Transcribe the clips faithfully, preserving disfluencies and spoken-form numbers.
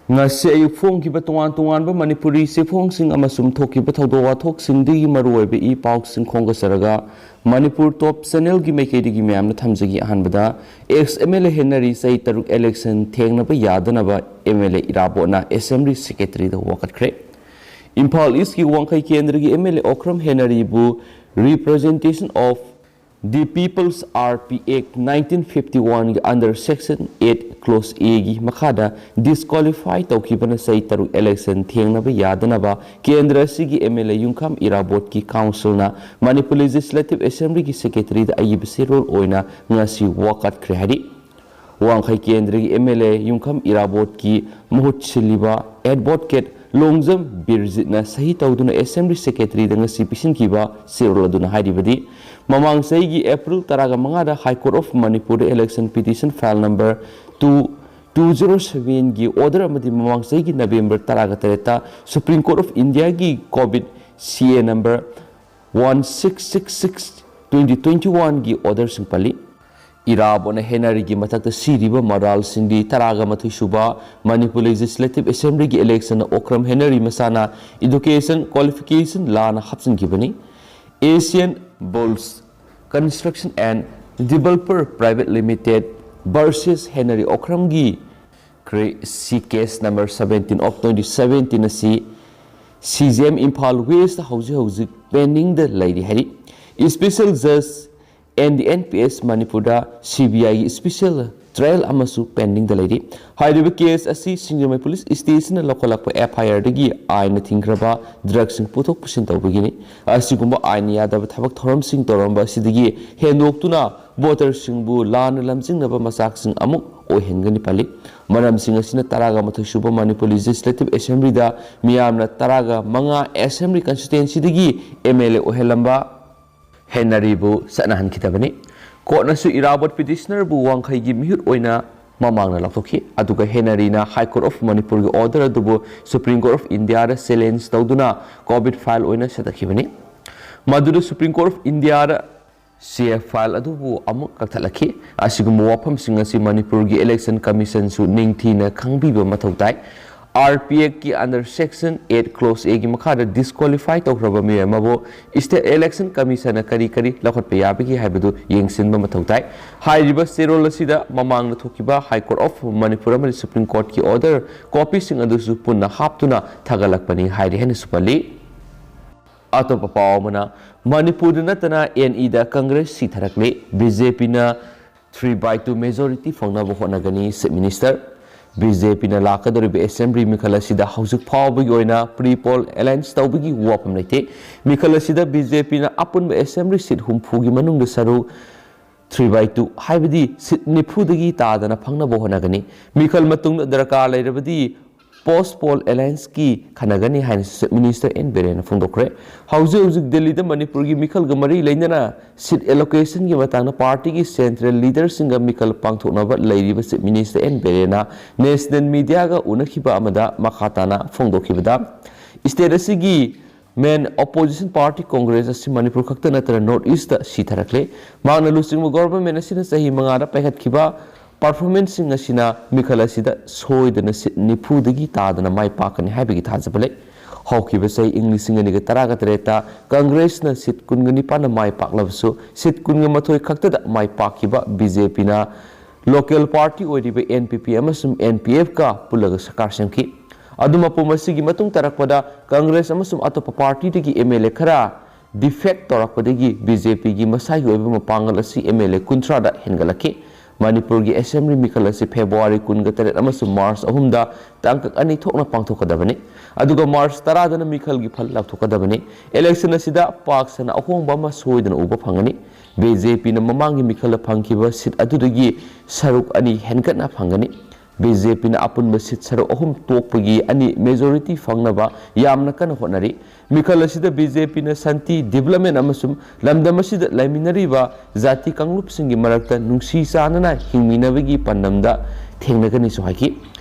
ꯉꯁꯤ ꯑꯌꯨꯛ ꯐꯣꯡꯈꯤꯕ ꯇꯣꯉꯥꯟ ꯇꯣꯉꯥꯟꯕ ꯃꯅꯤꯄꯨꯔꯤ ꯆꯦꯐꯣꯡꯁꯤꯡ ꯑꯃꯁꯨꯡ ꯊꯣꯛꯈꯤꯕ ꯊꯧꯗꯣꯛ ꯋꯥꯊꯣꯛꯁꯤꯡꯗꯒꯤ ꯃꯔꯨꯑꯣꯏꯕ ꯏ ꯄꯥꯎꯁꯤꯡ ꯈꯣꯝꯒꯠꯆꯔꯒ ꯃꯅꯤꯄꯨꯔ ꯇꯣꯞ ꯆꯦꯅꯦꯜꯒꯤ ꯃꯥꯏꯀꯩꯗꯒꯤ ꯃꯌꯥꯝꯅ ꯊꯝꯖꯒꯦ꯫ ꯑꯍꯥꯟꯕꯗ, ex M L A Henry ꯆꯍꯤ ꯇꯔꯨꯛ ꯏꯂꯦꯛꯁꯟ ꯊꯦꯡꯅꯕ ꯌꯥꯗꯅꯕ ꯑꯦꯝ ꯑꯦꯜ ꯑꯦ ꯏꯔꯥꯕꯣꯠꯅ ꯑꯦꯁꯦꯝꯕ꯭ꯂꯤ ꯁꯦꯀ꯭ꯔꯦꯇꯔꯤꯗ ꯋꯥꯀꯠꯈ꯭ꯔꯦ꯫ ꯏꯝꯐꯥꯜ ꯏꯁꯀꯤ ꯋꯥꯡꯈꯩ ꯀꯦꯟꯗ꯭ꯔꯒꯤ ꯑꯦꯝ ꯑꯦꯜ ꯑꯦ ꯑꯣꯀ꯭ꯔꯝ ꯍꯦꯅꯔꯤꯕꯨ Representation of the People's R P Act nineteen fifty one ꯒꯤ under section eight clause A ꯒꯤ ꯃꯈꯥꯗ disqualify ꯇꯧꯈꯤꯕꯅ ꯆꯍꯤ ꯇꯔꯨꯛ ꯏꯂꯦꯛꯁꯟ ꯊꯦꯡꯅꯕ ꯌꯥꯗꯅꯕ ꯀꯦꯟꯗ꯭ꯔ ꯑꯁꯤꯒꯤ ꯑꯦꯝ ꯑꯦꯜ ꯑꯦ ꯌꯨꯝꯈꯥꯝ ꯏꯔꯥꯕꯣꯠꯀꯤ ꯀꯥꯎꯟꯁꯤꯜꯅ ꯃꯅꯤꯄꯨꯔ ꯂꯦꯖꯤꯁꯂꯦꯇꯤꯚ ꯑꯦꯁꯦꯝꯕ꯭ꯂꯤꯒꯤ ꯁꯦꯀ꯭ꯔꯦꯇꯔꯤꯗ ꯑꯏꯕ ꯆꯦꯔꯣꯜ ꯑꯣꯏꯅ ꯉꯁꯤ ꯋꯥꯀꯠꯈ꯭ꯔꯦ ꯍꯥꯏꯔꯤ꯫ ꯋꯥꯡꯈꯩ ꯀꯦꯟꯗ꯭ꯔꯒꯤ ꯑꯦꯝ ꯑꯦꯜ ꯑꯦ ꯌꯨꯝꯈꯥꯝ ꯏꯔꯥꯕꯣꯠꯀꯤ ꯃꯍꯨꯠ ꯁꯤꯜꯂꯤꯕ ꯑꯦꯗꯚꯣꯀꯦꯠ ꯂꯣꯡꯖꯝ ꯕꯤꯔꯖꯤꯠꯅ ꯁꯍꯤ ꯇꯧꯗꯨꯅ ꯑꯦꯁꯦꯝꯕ꯭ꯂꯤ ꯁꯦꯀ꯭ꯔꯦꯇꯔꯤꯗ ꯉꯁꯤ ꯄꯤꯁꯤꯟꯈꯤꯕ ꯆꯦꯔꯣꯜ ꯑꯗꯨꯅ ꯍꯥꯏꯔꯤꯕꯗꯤ, ꯃꯃꯥꯡ ꯆꯍꯤꯒꯤ ꯑꯦꯄ꯭ꯔꯤꯜ ꯇꯔꯥꯒ ꯃꯉꯥꯗ High Court of Manipur the election petition file number two two zero seven ꯒꯤ order ꯑꯃꯗꯤ ꯃꯃꯥꯡ ꯆꯍꯤꯒꯤ ꯅꯕꯦꯝꯕꯔ ꯇꯔꯥꯒ ꯇꯔꯦꯠꯇ Supreme Court of India ꯒꯤ COVID C A number one six six six twenty twenty one ꯒꯤ order ꯁꯤꯡ ꯄꯜꯂꯤ꯫ ꯏꯔꯥꯕꯣꯠꯅ ꯍꯦꯅꯔꯤꯒꯤ ꯃꯊꯛꯇ ꯁꯤꯔꯤꯕ ꯃꯔꯥꯜꯁꯤꯡꯗꯤ ꯇꯔꯥꯒ ꯃꯥꯊꯣꯏ ꯁꯨꯕ ꯃꯅꯤꯄꯨꯔ ꯂꯦꯖꯤꯁꯂꯦꯇꯤꯚ ꯑꯦꯁꯦꯝꯕ꯭ꯂꯤꯒꯤ ꯏꯂꯦꯛꯁꯟꯗ ꯑꯣꯀ꯭ꯔꯝ ꯍꯦꯅꯔꯤ ꯃꯁꯥꯅ education qualification ꯂꯥꯟꯅ ꯍꯥꯞꯆꯤꯟꯈꯤꯕꯅꯤ꯫ Asian Bulls Construction and Developer Private Limited versus Henry ꯑꯣꯀ꯭ꯔꯝꯒꯤ ꯀ꯭ꯔꯤ-, ꯁꯤ case number seventeen of twenty seventeen ꯑꯁꯤ C J M Imphal west ꯍꯧꯖꯤꯛ ꯍꯧꯖꯤꯛ pending ꯗ ꯂꯩꯔꯤ ꯍꯥꯏꯔꯤ꯫ Special Judge and the N P S ꯃꯅꯤꯄꯨꯔꯗ C B I ꯒꯤ special trial ꯑꯃꯁꯨ pending ꯗ ꯂꯩꯔꯤ꯫ ꯍꯥꯏꯔꯤꯕ case ꯑꯁꯤ ꯁꯤꯡꯖꯃꯩ ꯄꯨꯂꯤꯁ ꯁ꯭ꯇꯦꯁꯟꯅ ꯂꯧꯈꯠꯂꯛꯄ F I R ꯗꯒꯤ ꯑꯥꯏꯟꯅ ꯊꯤꯡꯈ꯭ꯔꯕ ꯗ꯭ꯔꯒꯁꯤꯡ ꯄꯨꯊꯣꯛ ꯄꯨꯁꯤꯟ ꯇꯧꯕꯒꯤꯅꯤ꯫ ꯑꯁꯤꯒꯨꯝꯕ ꯑꯥꯏꯟ ꯌꯥꯗꯕ ꯊꯕꯛ ꯊꯧꯔꯝꯁꯤꯡ ꯇꯧꯔꯝꯕ ꯑꯁꯤꯗꯒꯤ ꯍꯦꯟꯗꯣꯛꯇꯨꯅ ꯚꯣꯇꯔꯁꯤꯡꯕꯨ ꯂꯥꯟꯅ ꯂꯝꯖꯤꯡꯅꯕ ꯃꯆꯥꯛꯁꯤꯡ ꯑꯃꯨꯛ ꯑꯣꯏꯍꯟꯒꯅꯤ ꯄꯜꯂꯤ꯫ ꯃꯔꯝꯁꯤꯡ ꯑꯁꯤꯅ ꯇꯔꯥꯒ ꯃꯥꯊꯣꯏ ꯁꯨꯕ ꯃꯅꯤꯄꯨꯔ ꯂꯦꯖꯤꯁꯂꯦꯇꯤꯚ ꯑꯦꯁꯦꯝꯕ꯭ꯂꯤꯗ ꯃꯤꯌꯥꯝꯅ ꯇꯔꯥꯒ ꯃꯉꯥ ꯑꯦꯁꯦꯝꯕ꯭ꯂꯤ ꯀꯟꯁꯇꯤꯇ꯭ꯋꯦꯟꯁꯤꯗꯒꯤ ꯑꯦꯝ ꯑꯦꯜ ꯑꯦ ꯑꯣꯏꯍꯜꯂꯝꯕ ꯍꯦꯅꯔꯤꯕꯨ ꯆꯠꯅꯍꯟꯈꯤꯗꯕꯅꯤ꯫ ꯀꯣꯔꯠꯅꯁꯨ ꯏꯔꯥꯕꯣꯠ ꯄꯤꯇꯤꯁꯅꯔꯕꯨ ꯋꯥꯡꯈꯩꯒꯤ ꯃꯤꯍꯨꯠ ꯑꯣꯏꯅ ꯃꯃꯥꯡꯗ ꯂꯥꯎꯊꯣꯛꯈꯤ, ꯑꯗꯨꯒ ꯍꯦꯅꯔꯤꯅ High Court of Manipur ꯒꯤ order ꯑꯗꯨꯕꯨ Supreme Court of India the challenge ꯇꯧꯗꯨꯅ COVID file ꯑꯣꯏꯅ ꯁꯦꯠꯇꯈꯤꯕꯅꯤ꯫ ꯃꯗꯨꯗ Supreme Court of India the C F file ꯑꯗꯨꯕꯨ ꯑꯃꯨꯛ ꯀꯛꯊꯠꯂꯛꯈꯤ꯫ ꯑꯁꯤꯒꯨꯝꯕ ꯋꯥꯐꯝꯁꯤꯡ ꯑꯁꯤ ꯃꯅꯤꯄꯨꯔꯒꯤ ꯏꯂꯦꯛꯁꯟ ꯀꯃꯤꯁꯟꯁꯨ ꯅꯤꯡꯊꯤꯅ ꯈꯪꯕꯤꯕ ꯃꯊꯧ ꯇꯥꯏ꯫ ꯑꯥꯔ ꯄꯤ ꯑꯦꯛꯀꯤ under section eight clause A ꯒꯤ ꯃꯈꯥꯗ ꯗꯤꯁꯀ꯭ꯋꯥꯂꯤꯐꯥꯏ ꯇꯧꯈ꯭ꯔꯕ ꯃꯤꯑꯣꯏ ꯑꯃꯕꯨ ꯏꯁꯇꯦꯠ ꯏꯂꯦꯛꯁꯟ ꯀꯃꯤꯁꯟꯅ ꯀꯔꯤ ꯀꯔꯤ ꯂꯧꯈꯠꯄ ꯌꯥꯕꯒꯦ ꯍꯥꯏꯕꯗꯨ ꯌꯦꯡꯁꯤꯟꯕ ꯃꯊꯧ ꯇꯥꯏ꯫ ꯍꯥꯏꯔꯤꯕ ꯆꯦꯔꯣꯜ ꯑꯁꯤꯗ ꯃꯃꯥꯡꯗ ꯊꯣꯛꯈꯤꯕ High Court of Manipur ꯑꯃꯗꯤ Supreme Courtꯀꯤ order copyꯁꯤꯡ ꯑꯗꯨꯁꯨ ꯄꯨꯟꯅ ꯍꯥꯞꯇꯨꯅ ꯊꯥꯒꯠꯂꯛꯄꯅꯤ ꯍꯥꯏꯔꯤ ꯍꯥꯏꯅꯁꯨ ꯄꯜꯂꯤ꯫ ꯑꯇꯣꯞꯄ ꯄꯥꯎ ꯑꯃꯅ, ꯃꯅꯤꯄꯨꯔꯗ ꯅꯠꯇꯅ ꯑꯦꯟ ꯏꯗ ꯀꯪꯒ꯭ꯔꯦꯁ ꯁꯤꯊꯔꯛꯂꯦ꯫ ꯕꯤ ꯖꯦ ꯄꯤꯅ three by two majority ꯐꯪꯅꯕ ꯍꯣꯠꯅꯒꯅꯤ, Chief Minister꯫ ꯕꯤ ꯖꯦ ꯄꯤꯅ ꯂꯥꯛꯀꯗꯧꯔꯤꯕ assembly ꯃꯤꯈꯜ ꯑꯁꯤꯗ ꯍꯧꯖꯤꯛ ꯐꯥꯎꯕꯒꯤ ꯑꯣꯏꯅ pre poll announce ꯇꯧꯕꯒꯤ ꯋꯥꯐꯝ ꯂꯩꯇꯦ꯫ ꯃꯤꯈꯜ ꯑꯁꯤꯗ ꯕꯤ ꯖꯦ ꯄꯤꯅ ꯑꯄꯨꯟꯕ assembly seat ꯍꯨꯝꯐꯨꯒꯤ ꯃꯅꯨꯡꯗ ꯁꯔꯨꯛ three by two, ꯍꯥꯏꯕꯗꯤ seat ꯅꯤꯐꯨꯗꯒꯤ ꯇꯥꯗꯅ ꯐꯪꯅꯕ ꯍꯣꯠꯅꯒꯅꯤ꯫ ꯃꯤꯈꯜ ꯃꯇꯨꯡꯗ ꯗꯔꯀꯥꯔ ꯂꯩꯔꯕꯗꯤ post poll allianceꯀꯤ ꯈꯟꯅꯒꯅꯤ ꯍꯥꯏꯅꯁꯨ Chief Minister ꯑꯦꯟ ꯕꯤꯔꯦꯟꯅ ꯐꯣꯡꯗꯣꯛꯈ꯭ꯔꯦ꯫ ꯍꯧꯖꯤꯛ ꯍꯧꯖꯤꯛ ꯗꯦꯜꯂꯤꯗ ꯃꯅꯤꯄꯨꯔꯒꯤ ꯃꯤꯈꯜꯒ ꯃꯔꯤ ꯂꯩꯅꯅ seat allocationꯒꯤ ꯃꯇꯥꯡꯗ partyꯒꯤ central leaderꯁꯤꯡꯒ ꯃꯤꯈꯜ ꯄꯥꯡꯊꯣꯛꯅꯕ ꯂꯩꯔꯤꯕ Chief Minister ꯑꯦꯟ ꯕꯤꯔꯦꯟꯅ national mediaꯒ ꯎꯅꯈꯤꯕ ꯑꯃꯗ ꯃꯈꯥ ꯇꯥꯅ ꯐꯣꯡꯗꯣꯛꯈꯤꯕꯗ, state ꯑꯁꯤꯒꯤ main opposition party Congress ꯑꯁꯤ ꯃꯅꯤꯄꯨꯔ ꯈꯛꯇ ꯅꯠꯇꯅ North Eastꯇ ꯁꯤꯊꯔꯛꯂꯦ꯫ ꯃꯍꯥꯛꯅ ꯂꯨꯆꯤꯡꯕ government ꯑꯁꯤꯅ ꯆꯍꯤ ꯃꯉꯥꯗ ꯄꯥꯏꯈꯠꯈꯤꯕ performanceꯁꯤꯡ ꯑꯁꯤꯅ ꯃꯤꯈꯜ ꯑꯁꯤꯗ ꯁꯣꯏꯗꯅ seat ꯅꯤꯐꯨꯗꯒꯤ ꯇꯥꯗꯅ ꯃꯥꯏ ꯄꯥꯛꯀꯅꯤ ꯍꯥꯏꯕꯒꯤ ꯊꯥꯖꯕ ꯂꯩ꯫ ꯍꯧꯈꯤꯕ ꯆꯍꯤ ꯏꯪ ꯂꯤꯁꯤꯡ ꯑꯅꯤꯒ ꯇꯔꯥꯒ ꯇꯔꯦꯠꯇ Congressꯅ seat ꯀꯨꯟꯒ ꯅꯤꯄꯥꯟꯗ ꯃꯥꯏ ꯄꯥꯛꯂꯕꯁꯨ seat ꯀꯨꯟꯒ ꯃꯥꯊꯣꯏ ꯈꯛꯇꯗ ꯃꯥꯏ ꯄꯥꯛꯈꯤꯕ ꯕꯤ ꯖꯦ ꯄꯤꯅ local party ꯑꯣꯏꯔꯤꯕ ꯑꯦꯟ ꯄꯤ ꯄꯤ ꯑꯃꯁꯨꯡ ꯑꯦꯟ ꯄꯤ ꯑꯦꯐꯀ ꯄꯨꯜꯂꯒ ꯁꯔꯀꯥꯔ ꯁꯦꯝꯈꯤ꯫ ꯑꯗꯨ ꯃꯄꯨꯝ ꯑꯁꯤꯒꯤ ꯃꯇꯨꯡ ꯇꯥꯔꯛꯄꯗ Congress ꯑꯃꯁꯨꯡ ꯑꯇꯣꯞꯄ partyꯗꯒꯤ ꯑꯦꯝ ꯑꯦꯜ ꯑꯦ ꯈꯔ defect ꯇꯧꯔꯛꯄꯗꯒꯤ ꯕꯤ ꯖꯦ ꯄꯤꯒꯤ ꯃꯁꯥꯒꯤ ꯑꯣꯏꯕ ꯃꯄꯥꯡꯒꯜ ꯑꯁꯤ ꯑꯦꯝ ꯑꯦꯜ ꯑꯦ ꯀꯨꯟꯊ꯭ꯔꯥꯗ ꯍꯦꯟꯒꯠꯂꯛꯈꯤ꯫ ꯃꯅꯤꯄꯨꯔꯒꯤ assembly ꯃꯤꯈꯜ ꯑꯁꯤ February ꯀꯨꯟꯒ ꯇꯔꯦꯠ ꯑꯃꯁꯨꯡ March ꯑꯍꯨꯝꯗ ꯇꯥꯡꯀꯛ ꯑꯅꯤ ꯊꯣꯛꯅ ꯄꯥꯡꯊꯣꯛꯀꯗꯕꯅꯤ꯫ ꯑꯗꯨꯒ March ꯇꯔꯥꯗꯅ ꯃꯤꯈꯜꯒꯤ ꯐꯜ ꯂꯥꯎꯊꯣꯛꯀꯗꯕꯅꯤ꯫ Election ꯑꯁꯤꯗ ꯄꯥꯛ ꯁꯟꯅ ꯑꯍꯣꯡꯕ ꯑꯃ ꯁꯣꯏꯗꯅ ꯎꯕ ꯐꯪꯒꯅꯤ꯫ ꯕꯤ ꯖꯦ ꯄꯤꯅ ꯃꯃꯥꯡꯒꯤ ꯃꯤꯈꯜꯗ ꯐꯪꯈꯤꯕ seat ꯑꯗꯨꯗꯒꯤ ꯁꯔꯨꯛ ꯑꯅꯤ ꯍꯦꯟꯒꯠꯅ ꯐꯪꯒꯅꯤ꯫ ꯕꯤ ꯖꯦ ꯄꯤꯅ ꯑꯄꯨꯟꯕ seat ꯁꯔꯨꯛ ꯑꯍꯨꯝ ꯇꯣꯛꯄꯒꯤ ꯑꯅꯤ majority ꯐꯪꯅꯕ ꯌꯥꯝꯅ ꯀꯟꯅ ꯍꯣꯠꯅꯔꯤ꯫ ꯃꯤꯈꯜ ꯑꯁꯤꯗ ꯕꯤ ꯖꯦ ꯄꯤꯅ ꯁꯥꯟꯇꯤ, development ꯑꯃꯁꯨꯡ ꯂꯝꯗꯝ ꯑꯁꯤꯗ ꯂꯩꯃꯤꯟꯅꯔꯤꯕ ꯖꯥꯇꯤ ꯀꯥꯡꯂꯨꯞꯁꯤꯡꯒꯤ ꯃꯔꯛꯇ ꯅꯨꯡꯁꯤ ꯆꯥꯟꯅꯅ ꯍꯤꯡꯃꯤꯟꯅꯕꯒꯤ ꯄꯥꯟꯗꯝꯗ ꯊꯦꯡꯅꯒꯅꯤꯁꯨ ꯍꯥꯏꯈꯤ꯫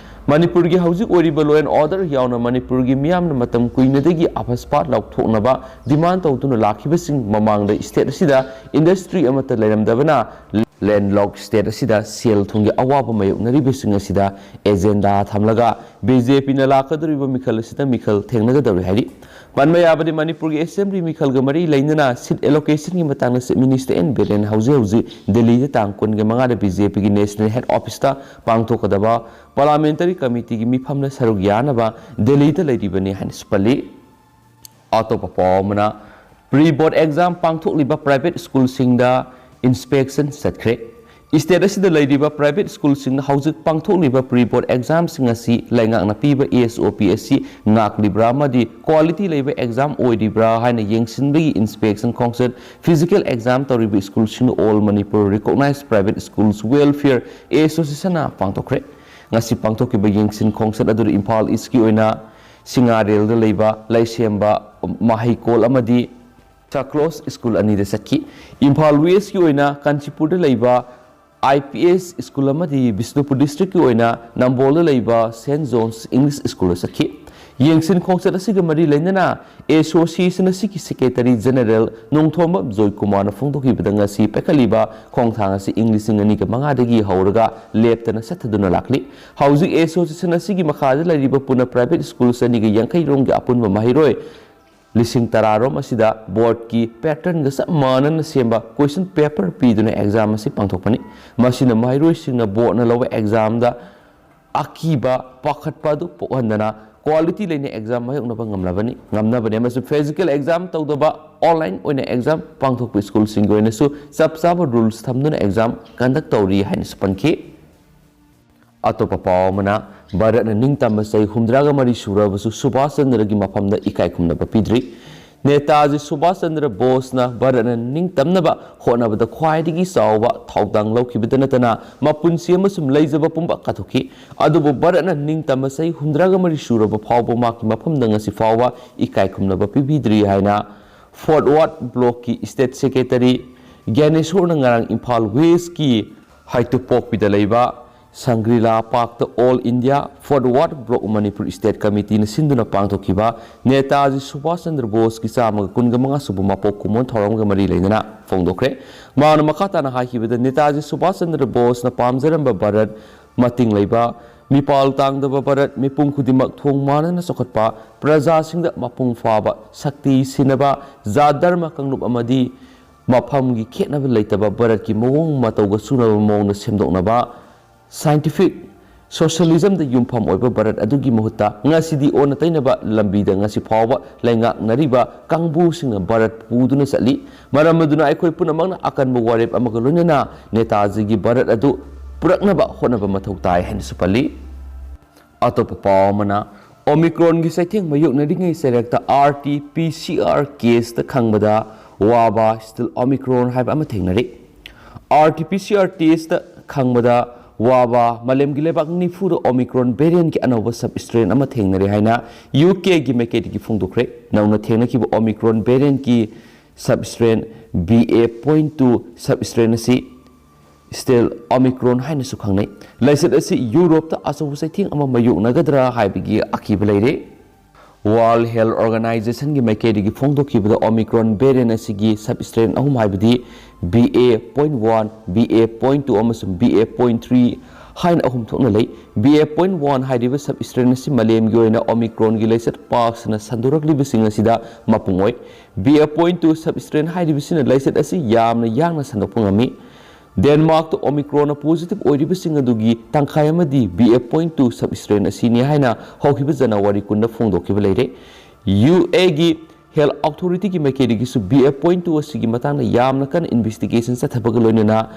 ꯃꯅꯤꯄꯨꯔꯒꯤ ꯍꯧꯖꯤꯛ ꯑꯣꯏꯔꯤꯕ law and order ꯌꯥꯎꯅ ꯃꯅꯤꯄꯨꯔꯒꯤ ꯃꯤꯌꯥꯝꯅ ꯃꯇꯝ ꯀꯨꯏꯅꯗꯒꯤ ꯑꯐꯁꯄꯥ ꯂꯧꯊꯣꯛꯅꯕ demand ꯇꯧꯗꯨꯅ ꯂꯥꯛꯈꯤꯕꯁꯤꯡ ꯃꯃꯥꯡꯗ state ꯑꯁꯤꯗ industry ꯑꯃꯠꯇ ꯂꯩꯔꯝꯗꯕꯅ landlocked state ꯑꯁꯤꯗ ꯁꯦꯜ ꯊꯨꯝꯒꯤ ꯑꯋꯥꯕ ꯃꯥꯌꯣꯛꯅꯔꯤꯕꯁꯤꯡ ꯑꯁꯤꯗ agenda ꯊꯝꯂꯒ BJPꯅ ꯂꯥꯛꯀꯗꯧꯔꯤꯕ ꯃꯤꯈꯜ ꯑꯁꯤꯗ ꯃꯤꯈꯜ ꯊꯦꯡꯅꯒꯗꯧꯔꯤ ꯍꯥꯏꯔꯤ꯫ ꯄꯟꯕ ꯌꯥꯕꯗꯤ ꯃꯅꯤꯄꯨꯔꯒꯤ assembly ꯃꯤꯈꯜꯒ ꯃꯔꯤ ꯂꯩꯅꯅ seat allocationꯒꯤ ꯃꯇꯥꯡꯗ Chief Minister ꯑꯦꯟ ꯕꯤꯔꯦꯟ ꯍꯧꯖꯤꯛ ꯍꯧꯖꯤꯛ ꯗꯦꯜꯂꯤꯗ ꯇꯥꯡ ꯀꯨꯟꯒ ꯃꯉꯥꯗ BJPꯒꯤ national head officeꯇ ꯄꯥꯡꯊꯣꯛꯀꯗꯕ parliamentary committeeꯒꯤ ꯃꯤꯐꯝꯗ ꯁꯔꯨꯛ ꯌꯥꯅꯕ ꯗꯦꯜꯂꯤꯗ ꯂꯩꯔꯤꯕꯅꯤ ꯍꯥꯏꯅꯁꯨ ꯄꯜꯂꯤ꯫ ꯑꯇꯣꯞꯄ ꯄꯥꯎ ꯑꯃꯅ, pre board exam ꯄꯥꯡꯊꯣꯛꯂꯤꯕ private schoolꯁꯤꯡꯗ inspection ꯆꯠꯈ꯭ꯔꯦ꯫ State ꯑꯁꯤꯗ ꯂꯩꯔꯤꯕ private schoolꯁꯤꯡꯅ ꯍꯧꯖꯤꯛ ꯄꯥꯡꯊꯣꯛꯂꯤꯕ pre board examꯁꯤꯡ ꯑꯁꯤ ꯂꯩꯉꯥꯛꯅ ꯄꯤꯕ SOP ꯑꯁꯤ ꯉꯥꯛꯂꯤꯕ꯭ꯔꯥ ꯑꯃꯗꯤ quality ꯂꯩꯕ exam ꯑꯣꯏꯔꯤꯕ꯭ꯔꯥ ꯍꯥꯏꯅ ꯌꯦꯡꯁꯤꯟꯕꯒꯤ inspection ꯈꯣꯡꯆꯠ physical exam ꯇꯧꯔꯤꯕ schoolꯁꯤꯡꯅ All Manipur Recognized Private Schools Welfare Associationꯅ ꯄꯥꯡꯊꯣꯛꯈ꯭ꯔꯦ꯫ ꯉꯁꯤ ꯄꯥꯡꯊꯣꯛꯈꯤꯕ ꯌꯦꯡꯁꯤꯟ ꯈꯣꯡꯆꯠ ꯑꯗꯨꯗ ꯏꯝꯐꯥꯜ Eastꯀꯤ ꯑꯣꯏꯅ ꯁꯤꯡꯉꯥꯔꯦꯜꯗ ꯂꯩꯕ ꯂꯩꯁꯦꯝꯕ ꯃꯍꯩꯀꯣꯜ ꯑꯃꯗꯤ ꯁꯀ꯭ꯂꯣꯁ ꯁ꯭ꯀꯨꯜ ꯑꯅꯤꯗ ꯆꯠꯈꯤ꯫ ꯏꯝꯐꯥꯜ Westꯀꯤ ꯑꯣꯏꯅ ꯀꯥꯟꯆꯤꯄꯨꯔꯗ ꯂꯩꯕ IPS ꯁ꯭ꯀꯨꯜ ꯑꯃꯗꯤ ꯕꯤꯁꯅꯨꯄꯨꯔ districtꯀꯤ ꯑꯣꯏꯅ ꯅꯝꯕꯣꯜꯗ ꯂꯩꯕ Saint John's English ꯁ꯭ꯀꯨꯜꯗ ꯆꯠꯈꯤ꯫ ꯌꯦꯡꯁꯤꯟ ꯈꯣꯡꯆꯠ ꯑꯁꯤꯒ ꯃꯔꯤ ꯂꯩꯅꯅ association ꯑꯁꯤꯒꯤ secretary general ꯅꯣꯡꯊꯣꯝꯕꯝ ꯖꯣꯏꯀꯨꯃꯥꯔꯅ ꯐꯣꯡꯗꯣꯛꯈꯤꯕꯗ ꯉꯁꯤ ꯄꯥꯏꯈꯠꯂꯤꯕ ꯈꯣꯡꯊꯥꯡ ꯑꯁꯤ ꯏꯪ ꯂꯤꯁꯤꯡ ꯑꯅꯤꯒ ꯃꯉꯥꯗꯒꯤ ꯍꯧꯔꯒ ꯂꯦꯞꯇꯅ ꯆꯠꯊꯗꯨꯅ ꯂꯥꯛꯂꯤ꯫ ꯍꯧꯖꯤꯛ association ꯑꯁꯤꯒꯤ ꯃꯈꯥꯗ ꯂꯩꯔꯤꯕ ꯄꯨꯟꯅ private school ꯆꯅꯤꯒ ꯌꯥꯡꯈꯩ ꯔꯣꯝꯒꯤ ꯑꯄꯨꯟꯕ ꯃꯍꯩꯔꯣꯏ ꯂꯤꯁꯤꯡ ꯇꯔꯥ ꯔꯣꯝ ꯑꯁꯤꯗ boardꯀꯤ patternꯒ ꯆꯞ ꯃꯥꯟꯅꯅ ꯁꯦꯝꯕ question paper ꯄꯤꯗꯨꯅ exam ꯑꯁꯤ ꯄꯥꯡꯊꯣꯛꯄꯅꯤ꯫ ꯃꯁꯤꯅ ꯃꯍꯩꯔꯣꯏꯁꯤꯡꯅ boardꯅ ꯂꯧꯕ examꯗ ꯑꯀꯤꯕ, ꯄꯥꯈꯠꯄ ꯑꯗꯨ ꯄꯣꯛꯍꯟꯗꯅ quality ꯂꯩꯅ exam ꯃꯥꯌꯣꯛꯅꯕ ꯉꯝꯂꯕꯅꯤ, ꯉꯝꯅꯕꯅꯤ ꯑꯃꯁꯨꯡ physical exam ꯇꯧꯗꯕ online ꯑꯣꯏꯅ exam ꯄꯥꯡꯊꯣꯛꯄ ꯁ꯭ꯀꯨꯜꯁꯤꯡꯒꯤ ꯑꯣꯏꯅꯁꯨ ꯆꯞ ꯆꯥꯕ rules ꯊꯝꯗꯨꯅ exam conduct ꯇꯧꯔꯤ ꯍꯥꯏꯅꯁꯨ ꯄꯟꯈꯤ꯫ ꯑꯇꯣꯞꯄ ꯄꯥꯎ ꯑꯃꯅ, ꯚꯥꯔꯠꯅ ꯅꯤꯡꯇꯝꯕ ꯆꯍꯤ ꯍꯨꯝꯗ꯭ꯔꯥꯒ ꯃꯔꯤ ꯁꯨꯔꯕꯁꯨ ꯁꯨꯚꯥꯁ ꯆꯟꯗ꯭ꯔꯒꯤ ꯃꯐꯝꯗ ꯏꯀꯥꯏ ꯈꯨꯝꯅꯕ ꯄꯤꯗ꯭ꯔꯤ꯫ ꯅꯦꯇꯥꯖꯤ ꯁꯨꯚꯥꯁ ꯆꯟꯗ꯭ꯔ ꯕꯣꯁꯅ ꯚꯥꯔꯠꯅ ꯅꯤꯡꯇꯝꯅꯕ ꯍꯣꯠꯅꯕꯗ ꯈ꯭ꯋꯥꯏꯗꯒꯤ ꯆꯥꯎꯕ ꯊꯧꯗꯥꯡ ꯂꯧꯈꯤꯕꯇ ꯅꯠꯇꯅ ꯃꯄꯨꯟꯁꯤ ꯑꯃꯁꯨꯡ ꯂꯩꯖꯕ ꯄꯨꯝꯕ ꯀꯠꯊꯣꯛꯈꯤ꯫ ꯑꯗꯨꯕꯨ ꯚꯥꯔꯠꯅ ꯅꯤꯡꯇꯝꯕ ꯆꯍꯤ ꯍꯨꯝꯗ꯭ꯔꯥꯒ ꯃꯔꯤ ꯁꯨꯔꯕ ꯐꯥꯎꯕ ꯃꯍꯥꯛꯀꯤ ꯃꯐꯝꯗ ꯉꯁꯤ ꯐꯥꯎꯕ ꯏꯀꯥꯏ ꯈꯨꯝꯅꯕ ꯄꯤꯕꯤꯗ꯭ꯔꯤ ꯍꯥꯏꯅ Forward Blockꯀꯤ state secretary ꯒ꯭ꯌꯥꯅꯦꯁꯣꯔꯅ ꯉꯔꯥꯡ ꯏꯝꯐꯥꯜ Westꯀꯤ ꯍꯩꯇꯨꯄꯣꯛꯄꯤꯗ ꯂꯩꯕ ꯁꯪꯒ꯭ꯔꯤꯂꯥ ꯄꯥꯔꯛꯇ All India Forward Bloc Manipur State Committeeꯅ ꯁꯤꯟꯗꯨꯅ ꯄꯥꯡꯊꯣꯛꯈꯤꯕ ꯅꯦꯇꯥꯖꯤ ꯁꯨꯚꯥꯁ ꯆꯟꯗ꯭ꯔ ꯕꯣꯁꯀꯤ ꯆꯥꯝꯃꯒ ꯀꯨꯟꯒ ꯃꯉꯥ ꯁꯨꯕ ꯃꯄꯣꯛ ꯀꯨꯝꯑꯣꯟ ꯊꯧꯔꯝꯒ ꯃꯔꯤ ꯂꯩꯅꯅ ꯐꯣꯡꯗꯣꯛꯈ꯭ꯔꯦ꯫ ꯃꯥꯅ ꯃꯈꯥ ꯇꯥꯅ ꯍꯥꯏꯈꯤꯕꯗ, ꯅꯦꯇꯥꯖꯤ ꯁꯨꯚꯥꯁ ꯆꯟꯗ꯭ꯔ ꯕꯣꯁꯅ ꯄꯥꯝꯖꯔꯝꯕ ꯚꯥꯔꯠ, ꯃꯇꯤꯡ ꯂꯩꯕ, ꯃꯤꯄꯥꯜ ꯇꯥꯡꯗꯕ ꯚꯥꯔꯠ, ꯃꯤꯄꯨꯝ ꯈꯨꯗꯤꯡꯃꯛ ꯊꯣꯡ ꯃꯥꯟꯅꯅ ꯆꯥꯎꯈꯠꯄ, ꯄ꯭ꯔꯖꯥꯁꯤꯡꯗ ꯃꯄꯨꯡ ꯐꯥꯕ ꯁꯛꯇꯤ ꯁꯤꯟꯅꯕ, ꯖꯥꯠ, ꯙꯔꯃ, ꯀꯥꯡꯂꯨꯞ ꯑꯃꯗꯤ ꯃꯐꯝꯒꯤ ꯈꯦꯠꯅꯕ ꯂꯩꯇꯕ ꯚꯥꯔꯠꯀꯤ ꯃꯑꯣꯡ ꯃꯇꯧꯒ ꯆꯨꯅꯕ ꯃꯑꯣꯡꯗ ꯁꯦꯝꯗꯣꯛꯅꯕ, scientific socialismꯗ ꯌꯨꯝꯐꯝ ꯑꯣꯏꯕ ꯚꯥꯔꯠ ꯑꯗꯨꯒꯤ ꯃꯍꯨꯠꯇ ꯉꯁꯤꯗꯤ ꯑꯣꯟꯅ ꯇꯩꯅꯕ ꯂꯝꯕꯤꯗ ꯉꯁꯤ ꯐꯥꯎꯕ ꯂꯩꯉꯥꯛꯅꯔꯤꯕ ꯀꯥꯡꯕꯨꯁꯤꯡꯅ ꯚꯥꯔꯠ ꯄꯨꯗꯨꯅ ꯆꯠꯂꯤ꯫ ꯃꯔꯝ ꯑꯗꯨꯅ ꯑꯩꯈꯣꯏ ꯄꯨꯝꯅꯃꯛꯅ ꯑꯀꯟꯕ ꯋꯥꯔꯦꯞ ꯑꯃꯒ ꯂꯣꯏꯅꯅ ꯅꯦꯇꯥꯖꯤꯒꯤ ꯚꯥꯔꯠ ꯑꯗꯨ ꯄꯨꯔꯛꯅꯕ ꯍꯣꯠꯅꯕ ꯃꯊꯧ ꯇꯥꯏ ꯍꯥꯏꯅꯁꯨ ꯄꯜꯂꯤ꯫ ꯑꯇꯣꯞꯄ ꯄꯥꯎ ꯑꯃꯅ, ꯑꯣꯃꯤꯀ꯭ꯔꯣꯟꯒꯤ ꯆꯩꯊꯦꯡ ꯃꯥꯌꯣꯛꯅꯔꯤꯉꯩ ꯆꯩꯔꯛꯇ RT-PCR caseꯇ ꯈꯪꯕꯗ ꯋꯥꯕ still Omicron ꯍꯥꯏꯕ ꯑꯃ ꯊꯦꯡꯅꯔꯤ꯫ RT-PCR testꯇ ꯈꯪꯕꯗ ꯋꯥꯕ ꯃꯥꯂꯦꯝꯒꯤ ꯂꯩꯕꯥꯛ ꯅꯤꯐꯨꯗ Omicron variantꯀꯤ ꯑꯅꯧꯕ sub strain ꯑꯃ ꯊꯦꯡꯅꯔꯦ ꯍꯥꯏꯅ UKꯒꯤ ꯃꯥꯏꯀꯩꯗꯒꯤ ꯐꯣꯡꯗꯣꯛꯈ꯭ꯔꯦ꯫ ꯅꯧꯅ ꯊꯦꯡꯅꯈꯤꯕ Omicron variantꯀꯤ sub strain BA point two sub strain ꯑꯁꯤ still Omicron ꯍꯥꯏꯅꯁꯨ ꯈꯪꯅꯩ꯫ ꯂꯥꯏꯆꯠ ꯑꯁꯤ ꯌꯨꯔꯣꯞꯇ ꯑꯆꯧꯕ ꯆꯩꯊꯦꯡ ꯑꯃ ꯃꯥꯌꯣꯛꯅꯒꯗ꯭ꯔꯥ ꯍꯥꯏꯕꯒꯤ ꯑꯀꯤꯕ ꯂꯩꯔꯦ꯫ World Health Organizationꯒꯤ ꯃꯥꯏꯀꯩꯗꯒꯤ ꯐꯣꯡꯗꯣꯛꯈꯤꯕꯗ Omicron variant ꯑꯁꯤꯒꯤ sub strain ꯑꯍꯨꯝ ꯍꯥꯏꯕꯗꯤ BA point one, BA point two ꯑꯃꯁꯨꯡ BA point three ꯍꯥꯏꯅ ꯑꯍꯨꯝ ꯊꯣꯛꯅ ꯂꯩ꯫ BA point one ꯍꯥꯏꯔꯤꯕ sub strain ꯑꯁꯤ ꯃꯥꯂꯦꯝꯒꯤ ꯑꯣꯏꯅ Omicronꯒꯤ ꯂꯥꯏꯆꯠ ꯄꯥꯛ ꯁꯟꯅ ꯁꯟꯗꯣꯔꯛꯂꯤꯕꯁꯤꯡ ꯑꯁꯤꯗ ꯃꯄꯨꯡ ꯑꯣꯏ꯫ BA point two sub strain ꯍꯥꯏꯔꯤꯕꯁꯤꯅ ꯂꯥꯏꯆꯠ ꯑꯁꯤ ꯌꯥꯝꯅ ꯌꯥꯡꯅ ꯁꯟꯗꯣꯛꯄ ꯉꯝꯃꯤ꯫ ꯗꯦꯟꯃꯥꯔꯛꯇ Omicronꯅ positive ꯑꯣꯏꯔꯤꯕꯁꯤꯡ ꯑꯗꯨꯒꯤ ꯇꯪꯈꯥꯏ ꯑꯃꯗꯤ BA point two sub strain ꯑꯁꯤꯅꯤ ꯍꯥꯏꯅ ꯍꯧꯈꯤꯕ January ꯀꯨꯟꯗ ꯐꯣꯡꯗꯣꯛꯈꯤꯕ ꯂꯩꯔꯦ꯫ UAꯒꯤ Health Authorityꯒꯤ ꯃꯥꯏꯀꯩꯗꯒꯤꯁꯨ BA point two ꯑꯁꯤꯒꯤ ꯃꯇꯥꯡꯗ ꯌꯥꯝꯅ ꯀꯟꯅ investigation ꯆꯠꯊꯕꯒ ꯂꯣꯏꯅꯅ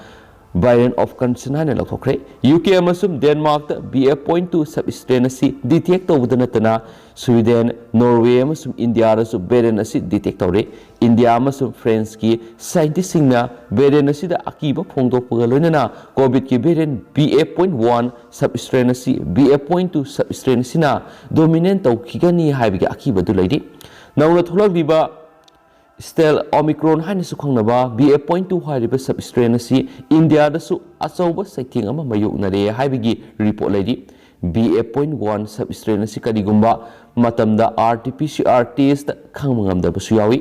variant of concern ꯍꯥꯏꯅ ꯂꯧꯊꯣꯛꯈ꯭ꯔꯦ꯫ UK ꯑꯃꯁꯨꯡ ꯗꯦꯟꯃꯥꯔꯛꯇ BA point two sub strain ꯑꯁꯤ detect ꯇꯧꯕꯗ ꯅꯠꯇꯅ Sweden, Norway ꯑꯃꯁꯨꯡ ꯏꯟꯗꯤꯌꯥꯗꯁꯨ variant ꯑꯁꯤ detect ꯇꯧꯔꯦ꯫ ꯏꯟꯗꯤꯌꯥ ꯑꯃꯁꯨꯡ Franceꯀꯤ scientistꯁꯤꯡꯅ variant ꯑꯁꯤꯗ ꯑꯀꯤꯕ ꯐꯣꯡꯗꯣꯛꯄꯒ ꯂꯣꯏꯅꯅ COVIDꯀꯤ variant BA point one sub strain ꯑꯁꯤ BA point two sub strain ꯑꯁꯤꯅ dominate ꯇꯧꯈꯤꯒꯅꯤ ꯍꯥꯏꯕꯒꯤ ꯑꯀꯤꯕ ꯑꯗꯨ ꯂꯩꯔꯤ꯫ ꯅꯧꯅ ꯊꯣꯛꯂꯛꯂꯤꯕ Stealth Omicron ꯍꯥꯏꯅꯁꯨ ꯈꯪꯅꯕ B F point two ꯍꯥꯏꯔꯤꯕ sub strain ꯑꯁꯤ ꯏꯟꯗꯤꯌꯥꯗꯁꯨ ꯑꯆꯧꯕ ꯆꯩꯊꯦꯡ ꯑꯃ ꯃꯥꯌꯣꯛꯅꯔꯦ ꯍꯥꯏꯕꯒꯤ ꯔꯤꯄꯣꯔꯠ ꯂꯩꯔꯤ꯫ B F point one sub strain ꯑꯁꯤ ꯀꯔꯤꯒꯨꯝꯕ ꯃꯇꯝꯗ R T P C R test ꯈꯪꯕ ꯉꯝꯗꯕꯁꯨ ꯌꯥꯎꯏ꯫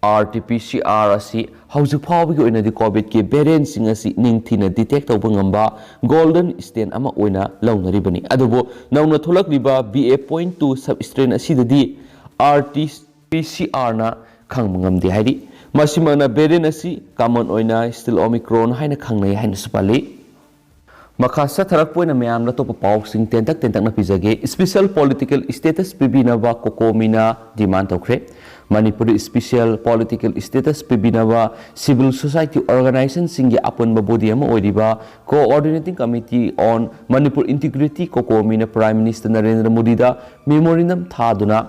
R T P C R ꯑꯁꯤ ꯍꯧꯖꯤꯛ ꯐꯥꯎꯕꯒꯤ ꯑꯣꯏꯅꯗꯤ COVID ꯀꯤ variant ꯁꯤꯡ ꯑꯁꯤ ꯅꯤꯡꯊꯤꯅ detect ꯇꯧꯕ ꯉꯝꯕ golden standard ꯑꯃ ꯑꯣꯏꯅ ꯂꯧꯅꯔꯤꯕꯅꯤ꯫ ꯑꯗꯨꯕꯨ ꯅꯧꯅ ꯊꯣꯛꯂꯛꯂꯤꯕ B F point two sub strain ꯑꯁꯤꯗꯗꯤ R T P C R ꯅ ꯈꯪꯕ ꯉꯝꯗꯦ ꯍꯥꯏꯔꯤ꯫ ꯃꯁꯤꯃꯛꯅ variant ꯑꯁꯤ common ꯑꯣꯏꯅ Stealth Omicron ꯍꯥꯏꯅ ꯈꯪꯅꯩ ꯍꯥꯏꯅꯁꯨ ꯄꯜꯂꯤ꯫ ꯃꯈꯥ ꯆꯠꯊꯔꯛꯄ ꯑꯣꯏꯅ ꯃꯌꯥꯝꯗ ꯑꯇꯣꯞꯄ ꯄꯥꯎꯁꯤꯡ ꯇꯦꯟꯇꯛ ꯇꯦꯟꯇꯛꯅ ꯄꯤꯖꯒꯦ꯫ Special political status ꯄꯤꯕꯤꯅꯕ COCOMI ꯅ demand ꯇꯧꯈ꯭ꯔꯦ꯫ ꯃꯅꯤꯄꯨꯔꯗ special political status ꯄꯤꯕꯤꯅꯕ civil society organization ꯁꯤꯡꯒꯤ ꯑꯄꯨꯟꯕ body ꯑꯃ ꯑꯣꯏꯔꯤꯕ Coordinating Committee on Manipur Integrity, COCOMI ꯅ Prime Minister ꯅꯔꯦꯟꯗ꯭ꯔ ꯃꯣꯗꯤꯗ memorandum ꯊꯥꯗꯨꯅ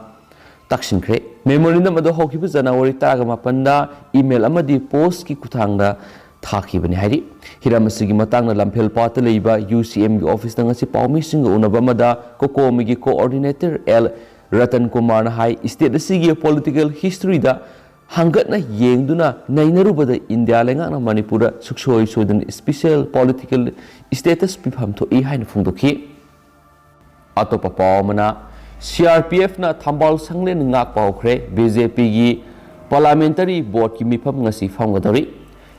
ꯇꯛꯁꯤꯟꯈ꯭ꯔꯦ꯫ Memorandum ꯑꯗꯨ ꯍꯧꯈꯤꯕ ꯖꯅꯋꯥꯔꯤ ꯇꯔꯥꯃꯥꯄꯟꯗ email ꯑꯃꯗꯤ post ꯀꯤ ꯈꯨꯠꯊꯥꯡꯗ ꯊꯥꯈꯤꯕꯅꯤ ꯍꯥꯏꯔꯤ꯫ ꯍꯤꯔꯝ ꯑꯁꯤꯒꯤ ꯃꯇꯥꯡꯗ ꯂꯝꯐꯦꯜꯄꯥꯠꯇ ꯂꯩꯕ UCM ꯒꯤ office ꯇ ꯉꯁꯤ ꯄꯥꯎꯃꯤꯁꯤꯡꯒ ꯎꯅꯕ ꯑꯃꯗ COCOMI ꯒꯤ coordinator L ꯔꯇꯟ ꯀꯨꯃꯥꯔꯅ ꯍꯥꯏ, state ꯑꯁꯤꯒꯤ political history ꯗ ꯍꯪꯒꯠꯅ ꯌꯦꯡꯗꯨꯅ ꯅꯩꯅꯔꯨꯕꯗ ꯏꯟꯗꯤꯌꯥ ꯂꯩꯉꯥꯛꯅ ꯃꯅꯤꯄꯨꯔꯗ ꯁꯨꯛꯁꯣꯏ ꯁꯣꯏꯗꯅ special political status ꯄꯤꯐꯝ ꯊꯣꯛꯏ ꯍꯥꯏꯅ ꯐꯣꯡꯗꯣꯛꯈꯤ꯫ ꯑꯇꯣꯞꯄ ꯄꯥꯎ ꯑꯃꯅ, CRPF ꯅ ꯊꯝꯕꯥꯜ ꯁꯪꯂꯦꯟ ꯉꯥꯛꯄ ꯍꯧꯈ꯭ꯔꯦ꯫ BJP ꯒꯤ parliamentary board ꯀꯤ ꯃꯤꯐꯝ ꯉꯁꯤ ꯐꯝꯒꯗꯧꯔꯤ꯫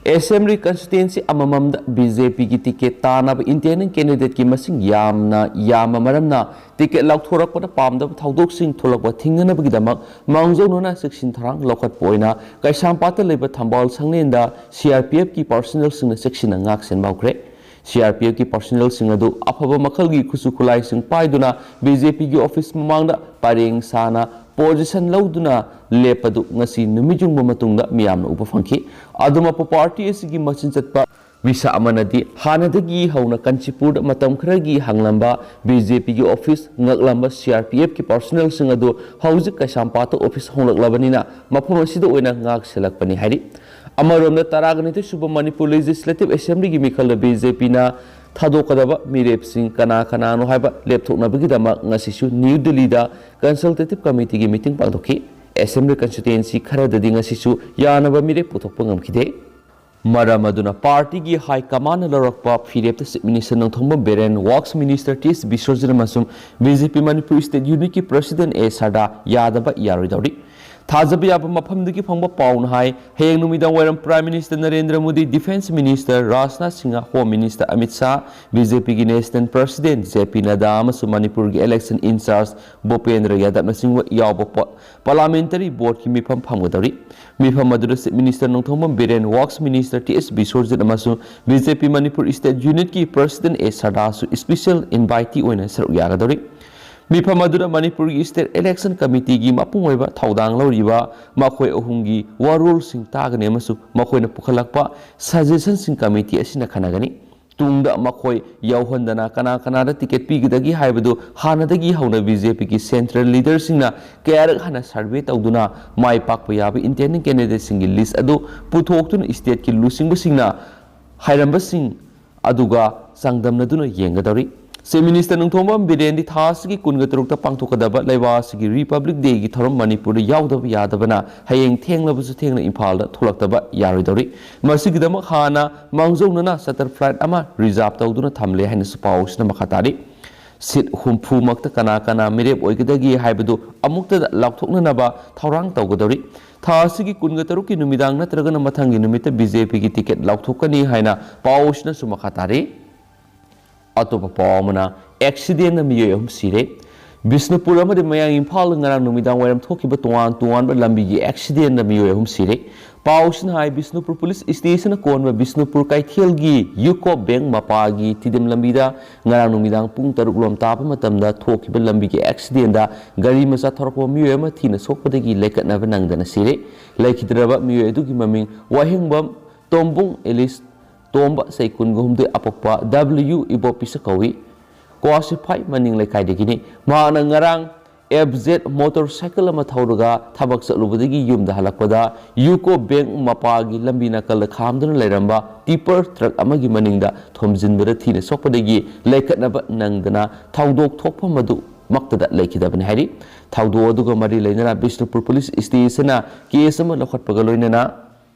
Assembly constituency ꯑꯃꯃꯝꯗ BJP ꯒꯤ ticket ꯇꯥꯅꯕ independent candidate ꯀꯤ ꯃꯁꯤꯡ ꯌꯥꯝꯅ ꯌꯥꯝꯕ ꯃꯔꯝꯅ ticket ꯂꯥꯎꯊꯣꯔꯛꯄꯗ ꯄꯥꯝꯗꯕ ꯊꯧꯗꯣꯛꯁꯤꯡ ꯊꯣꯛꯂꯛꯄ ꯊꯤꯡꯅꯅꯕꯒꯤꯗꯃꯛ ꯃꯥꯡꯖꯧꯅꯅ ꯆꯦꯛꯁꯤꯟ ꯊꯧꯔꯥꯡ ꯂꯧꯈꯠꯄ ꯑꯣꯏꯅ ꯀꯩꯁꯥꯝꯄꯥꯠꯇ ꯂꯩꯕ ꯊꯝꯕꯥꯜ ꯁꯪꯂꯦꯟꯗ CRPF ꯀꯤ personnel ꯁꯤꯡꯅ ꯆꯦꯛꯁꯤꯟꯅ ꯉꯥꯛ ꯁꯦꯟꯕ ꯍꯧꯈ꯭ꯔꯦ꯫ CRPF ꯀꯤ personnel ꯁꯤꯡ ꯑꯗꯨ ꯑꯐꯕ ꯃꯈꯜꯒꯤ ꯈꯨꯠꯁꯨ ꯈꯨꯠꯂꯥꯏꯁꯤꯡ ꯄꯥꯏꯗꯨꯅ BJP ꯒꯤ office ꯃꯃꯥꯡꯗ ꯄꯔꯦꯡ ꯁꯥꯅ position ꯂꯧꯗꯨꯅ ꯂꯦꯞꯄꯗꯨ ꯉꯁꯤ ꯅꯨꯃꯤꯠ ꯌꯨꯡꯕ ꯃꯇꯨꯡꯗ ꯃꯤꯌꯥꯝꯅ ꯎꯕ ꯐꯪꯈꯤ꯫ ꯑꯗꯨꯃꯛꯄꯨ party ꯑꯁꯤꯒꯤ ꯃꯆꯤꯟ ꯆꯠꯄ ꯃꯤꯁꯛ ꯑꯃꯅꯗꯤ ꯍꯥꯟꯅꯗꯒꯤ ꯍꯧꯅ ꯀꯥꯟꯆꯤꯄꯨꯔꯗ ꯃꯇꯝ ꯈꯔꯒꯤ ꯍꯥꯡꯂꯝꯕ BJP ꯒꯤ office ꯉꯥꯛꯂꯝꯕ CRPF ꯀꯤ personnel ꯁꯤꯡ ꯑꯗꯨ ꯍꯧꯖꯤꯛ ꯀꯩꯁꯥꯝꯄꯥꯠꯇ office ꯍꯣꯡꯂꯛꯂꯕꯅꯤꯅ ꯃꯐꯝ ꯑꯁꯤꯗ ꯑꯣꯏꯅ ꯉꯥꯛ ꯁꯦꯜꯂꯛꯄꯅꯤ ꯍꯥꯏꯔꯤ꯫ ꯑꯃꯔꯣꯝꯗ ꯇꯔꯥꯒ ꯅꯤꯊꯣꯏ ꯁꯨꯕ ꯃꯅꯤꯄꯨꯔ Legislative Assembly ꯒꯤ ꯃꯤꯈꯜꯗ BJP ꯅ ꯊꯥꯗꯣꯛꯀꯗꯕ ꯃꯤꯔꯦꯞꯁꯤꯡ ꯀꯅꯥ ꯀꯅꯥꯅꯣ ꯍꯥꯏꯕ ꯂꯦꯞꯊꯣꯛꯅꯕꯒꯤꯗꯃꯛ ꯉꯁꯤꯁꯨ ꯅ꯭ꯌꯨ ꯗꯤꯜꯂꯤꯗ consultative committee ꯒꯤ meeting ꯄꯥꯡꯊꯣꯛꯈꯤ꯫ ꯑꯦꯁꯦꯝꯕ꯭ꯂꯤ ꯀꯟꯁꯇꯤꯇ꯭ꯋꯦꯟꯁꯤ ꯈꯔꯗꯗꯤ ꯉꯁꯤꯁꯨ ꯌꯥꯅꯕ ꯃꯤꯔꯦꯞ ꯄꯨꯊꯣꯛꯄ ꯉꯝꯈꯤꯗꯦ꯫ ꯃꯔꯝ ꯑꯗꯨꯅ ꯄꯥꯔꯇꯤꯒꯤ ꯍꯥꯏ ꯀꯃꯥꯟꯅ ꯂꯧꯔꯛꯄ ꯐꯤꯔꯦꯞꯇ chief minister Nongthombam Biren, works minister T S Biswajit ꯑꯃꯁꯨꯡ B J P Manipur state ꯌꯨꯅꯤꯠꯀꯤ ꯄ꯭ꯔꯁꯤꯗꯦꯟ ꯑꯦ ꯁꯔꯗꯥ ꯌꯥꯗꯕ ꯌꯥꯔꯣꯏꯗꯧꯔꯤ꯫ ꯊꯥꯖꯕ ꯌꯥꯕ ꯃꯐꯝꯗꯒꯤ ꯐꯪꯕ ꯄꯥꯎꯅ ꯍꯥꯏ, ꯍꯌꯦꯡ ꯅꯨꯃꯤꯗꯥꯡ ꯋꯥꯏꯔꯝ prime minister Narendra Modi, defence minister Rajnath Singh, home minister Amit Shah, B J ꯄꯤꯒꯤ ꯅꯦꯁꯅꯦꯜ ꯄ꯭ꯔꯁꯤꯗꯦꯟ ꯖꯦ ꯄꯤ ꯅꯗꯥ ꯑꯃꯁꯨꯡ ꯃꯅꯤꯄꯨꯔꯒꯤ ꯏꯂꯦꯛꯁꯟ ꯏꯟꯆꯥꯔꯖ ꯚꯨꯄꯦꯟꯗ꯭ꯔ ꯌꯥꯗꯕꯅꯆꯤꯡꯕ ꯌꯥꯎꯕ ꯄ-, ꯄꯥꯔꯂꯥꯃꯦꯟꯇꯔꯤ ꯕꯣꯔꯗꯀꯤ ꯃꯤꯐꯝ ꯐꯝꯒꯗꯧꯔꯤ꯫ ꯃꯤꯐꯝ ꯑꯗꯨꯗ chief minister Nongthombam Biren, works minister T S Biswajit ꯑꯃꯁꯨꯡ B J P Manipur state ꯌꯨꯅꯤꯠꯀꯤ ꯄ꯭ꯔꯁꯤꯗꯦꯟ ꯑꯦ ꯁꯔꯗꯥꯁꯨ ꯏꯁꯄꯤꯁꯦꯜ ꯏꯟꯚꯥꯏꯇꯤ ꯑꯣꯏꯅ ꯁꯔꯨꯛ ꯌꯥꯒꯗꯧꯔꯤ꯫ ꯃꯤꯐꯝ ꯑꯗꯨꯗ ꯃꯅꯤꯄꯨꯔꯒꯤ ꯁ꯭ꯇꯦꯠ ꯏꯂꯦꯛꯁꯟ ꯀꯃꯤꯇꯤꯒꯤ ꯃꯄꯨꯡ ꯑꯣꯏꯕ ꯊꯧꯗꯥꯡ ꯂꯧꯔꯤꯕ ꯃꯈꯣꯏ ꯑꯍꯨꯝꯒꯤ ꯋꯥꯔꯣꯜꯁꯤꯡ ꯇꯥꯒꯅꯤ ꯑꯃꯁꯨꯡ ꯃꯈꯣꯏꯅ ꯄꯨꯈꯠꯂꯛꯄ ꯁꯖꯦꯁꯟꯁꯤꯡ ꯀꯃꯤꯇꯤ ꯑꯁꯤꯅ ꯈꯟꯅꯒꯅꯤ꯫ ꯇꯨꯡꯗ ꯃꯈꯣꯏ ꯌꯥꯎꯍꯟꯗꯅ ꯀꯅꯥ ꯀꯅꯥꯗ ꯇꯤꯀꯦꯠ ꯄꯤꯒꯗꯒꯦ ꯍꯥꯏꯕꯗꯨ ꯍꯥꯟꯅꯗꯒꯤ ꯍꯧꯅ ꯕꯤ ꯖꯦ ꯄꯤꯒꯤ ꯁꯦꯟꯇ꯭ꯔꯦꯜ ꯂꯤꯗꯔꯁꯤꯡꯅ ꯀꯌꯥꯔꯛ ꯍꯟꯅ ꯁꯔꯚꯦ ꯇꯧꯗꯨꯅ ꯃꯥꯏ ꯄꯥꯛꯄ ꯌꯥꯕ ꯏꯟꯗꯤꯄꯦꯟꯗꯦꯟ ꯀꯦꯟꯗꯤꯗꯦꯠꯁꯤꯡꯒꯤ ꯂꯤꯁ꯭ꯠ ꯑꯗꯨ ꯄꯨꯊꯣꯛꯇꯨꯅ ꯁ꯭ꯇꯦꯠꯀꯤ ꯂꯨꯆꯤꯡꯕꯁꯤꯡꯅ ꯍꯥꯏꯔꯝꯕꯁꯤꯡ ꯑꯗꯨꯒ ꯆꯥꯡꯗꯝꯅꯗꯨꯅ ꯌꯦꯡꯒꯗꯧꯔꯤ꯫ ꯆꯤꯐ ꯃꯤꯅꯤꯁꯇꯔ ꯅꯣꯡꯊꯣꯝꯕꯝ ꯕꯤꯔꯦꯟꯗꯤ ꯊꯥ ꯑꯁꯤꯒꯤ ꯀꯨꯟꯒ ꯇꯔꯨꯛꯇ ꯄꯥꯡꯊꯣꯛꯀꯗꯕ ꯂꯩꯕꯥꯛ ꯑꯁꯤꯒꯤ ꯔꯤꯄꯕ꯭ꯂꯤꯛ ꯗꯦꯒꯤ ꯊꯧꯔꯝ ꯃꯅꯤꯄꯨꯔꯗ ꯌꯥꯎꯗꯕ ꯌꯥꯗꯕꯅ ꯍꯌꯦꯡ ꯊꯦꯡꯂꯕꯁꯨ ꯊꯦꯡꯅ ꯏꯝꯐꯥꯜꯗ ꯊꯣꯛꯂꯛꯇꯕ ꯌꯥꯔꯣꯏꯗꯧꯔꯤ꯫ ꯃꯁꯤꯒꯤꯗꯃꯛ ꯍꯥꯟꯅ ꯃꯥꯡꯖꯧꯅꯅ ꯆꯥꯔꯇꯔ ꯐ꯭ꯂꯥꯏꯠ ꯑꯃ ꯔꯤꯖꯥꯔꯚ ꯇꯧꯗꯨꯅ ꯊꯝꯂꯦ ꯍꯥꯏꯅꯁꯨ ꯄꯥꯎ ꯑꯁꯤꯅ ꯃꯈꯥ ꯇꯥꯔꯤ꯫ ꯁꯤꯠ ꯍꯨꯝꯐꯨꯃꯛꯇ ꯀꯅꯥ ꯀꯅꯥ ꯃꯤꯔꯦꯞ ꯑꯣꯏꯒꯗꯒꯦ ꯍꯥꯏꯕꯗꯨ ꯑꯃꯨꯛꯇꯗ ꯂꯥꯎꯊꯣꯛꯅꯅꯕ ꯊꯧꯔꯥꯡ ꯇꯧꯒꯗꯧꯔꯤ꯫ ꯊꯥ ꯑꯁꯤꯒꯤ ꯀꯨꯟꯒ ꯇꯔꯨꯛꯀꯤ ꯅꯨꯃꯤꯗꯥꯡ ꯅꯠꯇ꯭ꯔꯒꯅ ꯃꯊꯪꯒꯤ ꯅꯨꯃꯤꯠꯇ ꯕꯤ ꯖꯦ ꯄꯤꯒꯤ ꯇꯤꯀꯦꯠ ꯂꯥꯎꯊꯣꯛꯀꯅꯤ ꯍꯥꯏꯅ ꯄꯥꯎ ꯑꯁꯤꯅꯁꯨ ꯃꯈꯥ ꯇꯥꯔꯤ꯫ ꯑꯇꯣꯞꯄ ꯄꯥꯎ ꯑꯃꯅ, ꯑꯦꯛꯁꯤꯗꯦꯟꯅ ꯃꯤꯑꯣꯏ ꯑꯍꯨꯝ ꯁꯤꯔꯦ꯫ ꯕꯤꯁꯅꯨꯄꯨꯔ ꯑꯃꯗꯤ ꯃꯌꯥꯡ ꯏꯝꯐꯥꯜ ꯉꯔꯥꯡ ꯅꯨꯃꯤꯗꯥꯡ ꯋꯥꯏꯔꯝ ꯊꯣꯛꯈꯤꯕ ꯇꯣꯉꯥꯟ ꯇꯣꯉꯥꯟꯕ ꯂꯝꯕꯤꯒꯤ ꯑꯦꯛꯁꯤꯗꯦꯟꯗ ꯃꯤꯑꯣꯏ ꯑꯍꯨꯝ ꯁꯤꯔꯦ꯫ ꯄꯥꯎꯁꯤꯅ ꯍꯥꯏ, ꯕꯤꯁꯅꯨꯄꯨꯔ ꯄꯨꯂꯤꯁ ꯁ꯭ꯇꯦꯁꯟꯅ ꯀꯣꯟꯕ ꯕꯤꯁꯅꯨꯄꯨꯔ ꯀꯩꯊꯦꯜꯒꯤ ꯌꯨꯀꯣ ꯕꯦꯡꯛ ꯃꯄꯥꯒꯤ ꯇꯤꯗꯤꯝ ꯂꯝꯕꯤꯗ ꯉꯔꯥꯡ ꯅꯨꯃꯤꯗꯥꯡ ꯄꯨꯡ ꯇꯔꯨꯛ ꯂꯣꯝ ꯇꯥꯕ ꯃꯇꯝꯗ ꯊꯣꯛꯈꯤꯕ ꯂꯝꯕꯤꯒꯤ ꯑꯦꯛꯁꯤꯗꯦꯟꯗ ꯒꯥꯔꯤ ꯃꯆꯥ ꯊꯧꯔꯛꯄ ꯃꯤꯑꯣꯏ ꯑꯃ ꯊꯤꯅ ꯁꯣꯛꯄꯗꯒꯤ ꯂꯩꯈꯠꯅꯕ ꯅꯪꯗꯅ ꯁꯤꯔꯦ꯫ ꯂꯩꯈꯤꯗ꯭ꯔꯕ ꯃꯤꯑꯣꯏ ꯑꯗꯨꯒꯤ ꯃꯃꯤꯡ ꯋꯥꯍꯦꯡꯕꯝ ꯇꯣꯝꯕꯨꯡ ꯑꯦꯂꯤꯁ, ꯇꯣꯝꯕ, ꯆꯍꯤ ꯀꯨꯟꯒ ꯍꯨꯝꯗꯣꯏ, ꯑꯄꯣꯛꯄ ꯗꯕ꯭ꯂꯤꯎ ꯏꯕꯣꯄꯤꯁ ꯀꯧꯏ꯫ ꯀ꯭ꯋꯥꯁꯤꯐꯥꯏ ꯃꯅꯤꯡ ꯂꯩꯀꯥꯏꯗꯒꯤꯅꯤ꯫ ꯃꯍꯥꯛꯅ ꯉꯔꯥꯡ ꯑꯦꯐ ꯖꯦꯠ ꯃꯣꯇꯣꯔ ꯁꯥꯏꯀꯜ ꯑꯃ ꯊꯧꯔꯒ ꯊꯕꯛ ꯆꯠꯂꯨꯕꯗꯒꯤ ꯌꯨꯝꯗ ꯍꯜꯂꯛꯄꯗ ꯌꯨꯀꯣ ꯕꯦꯡꯛ ꯃꯄꯥꯒꯤ ꯂꯝꯕꯤ ꯅꯥꯀꯜꯗ ꯈꯥꯝꯗꯨꯅ ꯂꯩꯔꯝꯕ ꯇꯤꯄꯔ ꯇ꯭ꯔꯛ ꯑꯃꯒꯤ ꯃꯅꯤꯡꯗ ꯊꯣꯝꯖꯤꯟꯕꯗ ꯊꯤꯅ ꯁꯣꯛꯄꯗꯒꯤ ꯂꯩꯈꯠꯅꯕ ꯅꯪꯗꯅ ꯊꯧꯗꯣꯛ ꯊꯣꯛꯐꯝ ꯑꯗꯨ ꯃꯛꯇꯗ ꯂꯩꯈꯤꯗꯕꯅꯤ ꯍꯥꯏꯔꯤ꯫ ꯊꯧꯗꯣꯛ ꯑꯗꯨꯒ ꯃꯔꯤ ꯂꯩꯅꯅ ꯕꯤꯁꯅꯨꯄꯨꯔ ꯄꯨꯂꯤꯁ ꯁ꯭ꯇꯦꯁꯟꯅ ꯀꯦꯁ ꯑꯃ ꯂꯧꯈꯠꯄꯒ ꯂꯣꯏꯅꯅ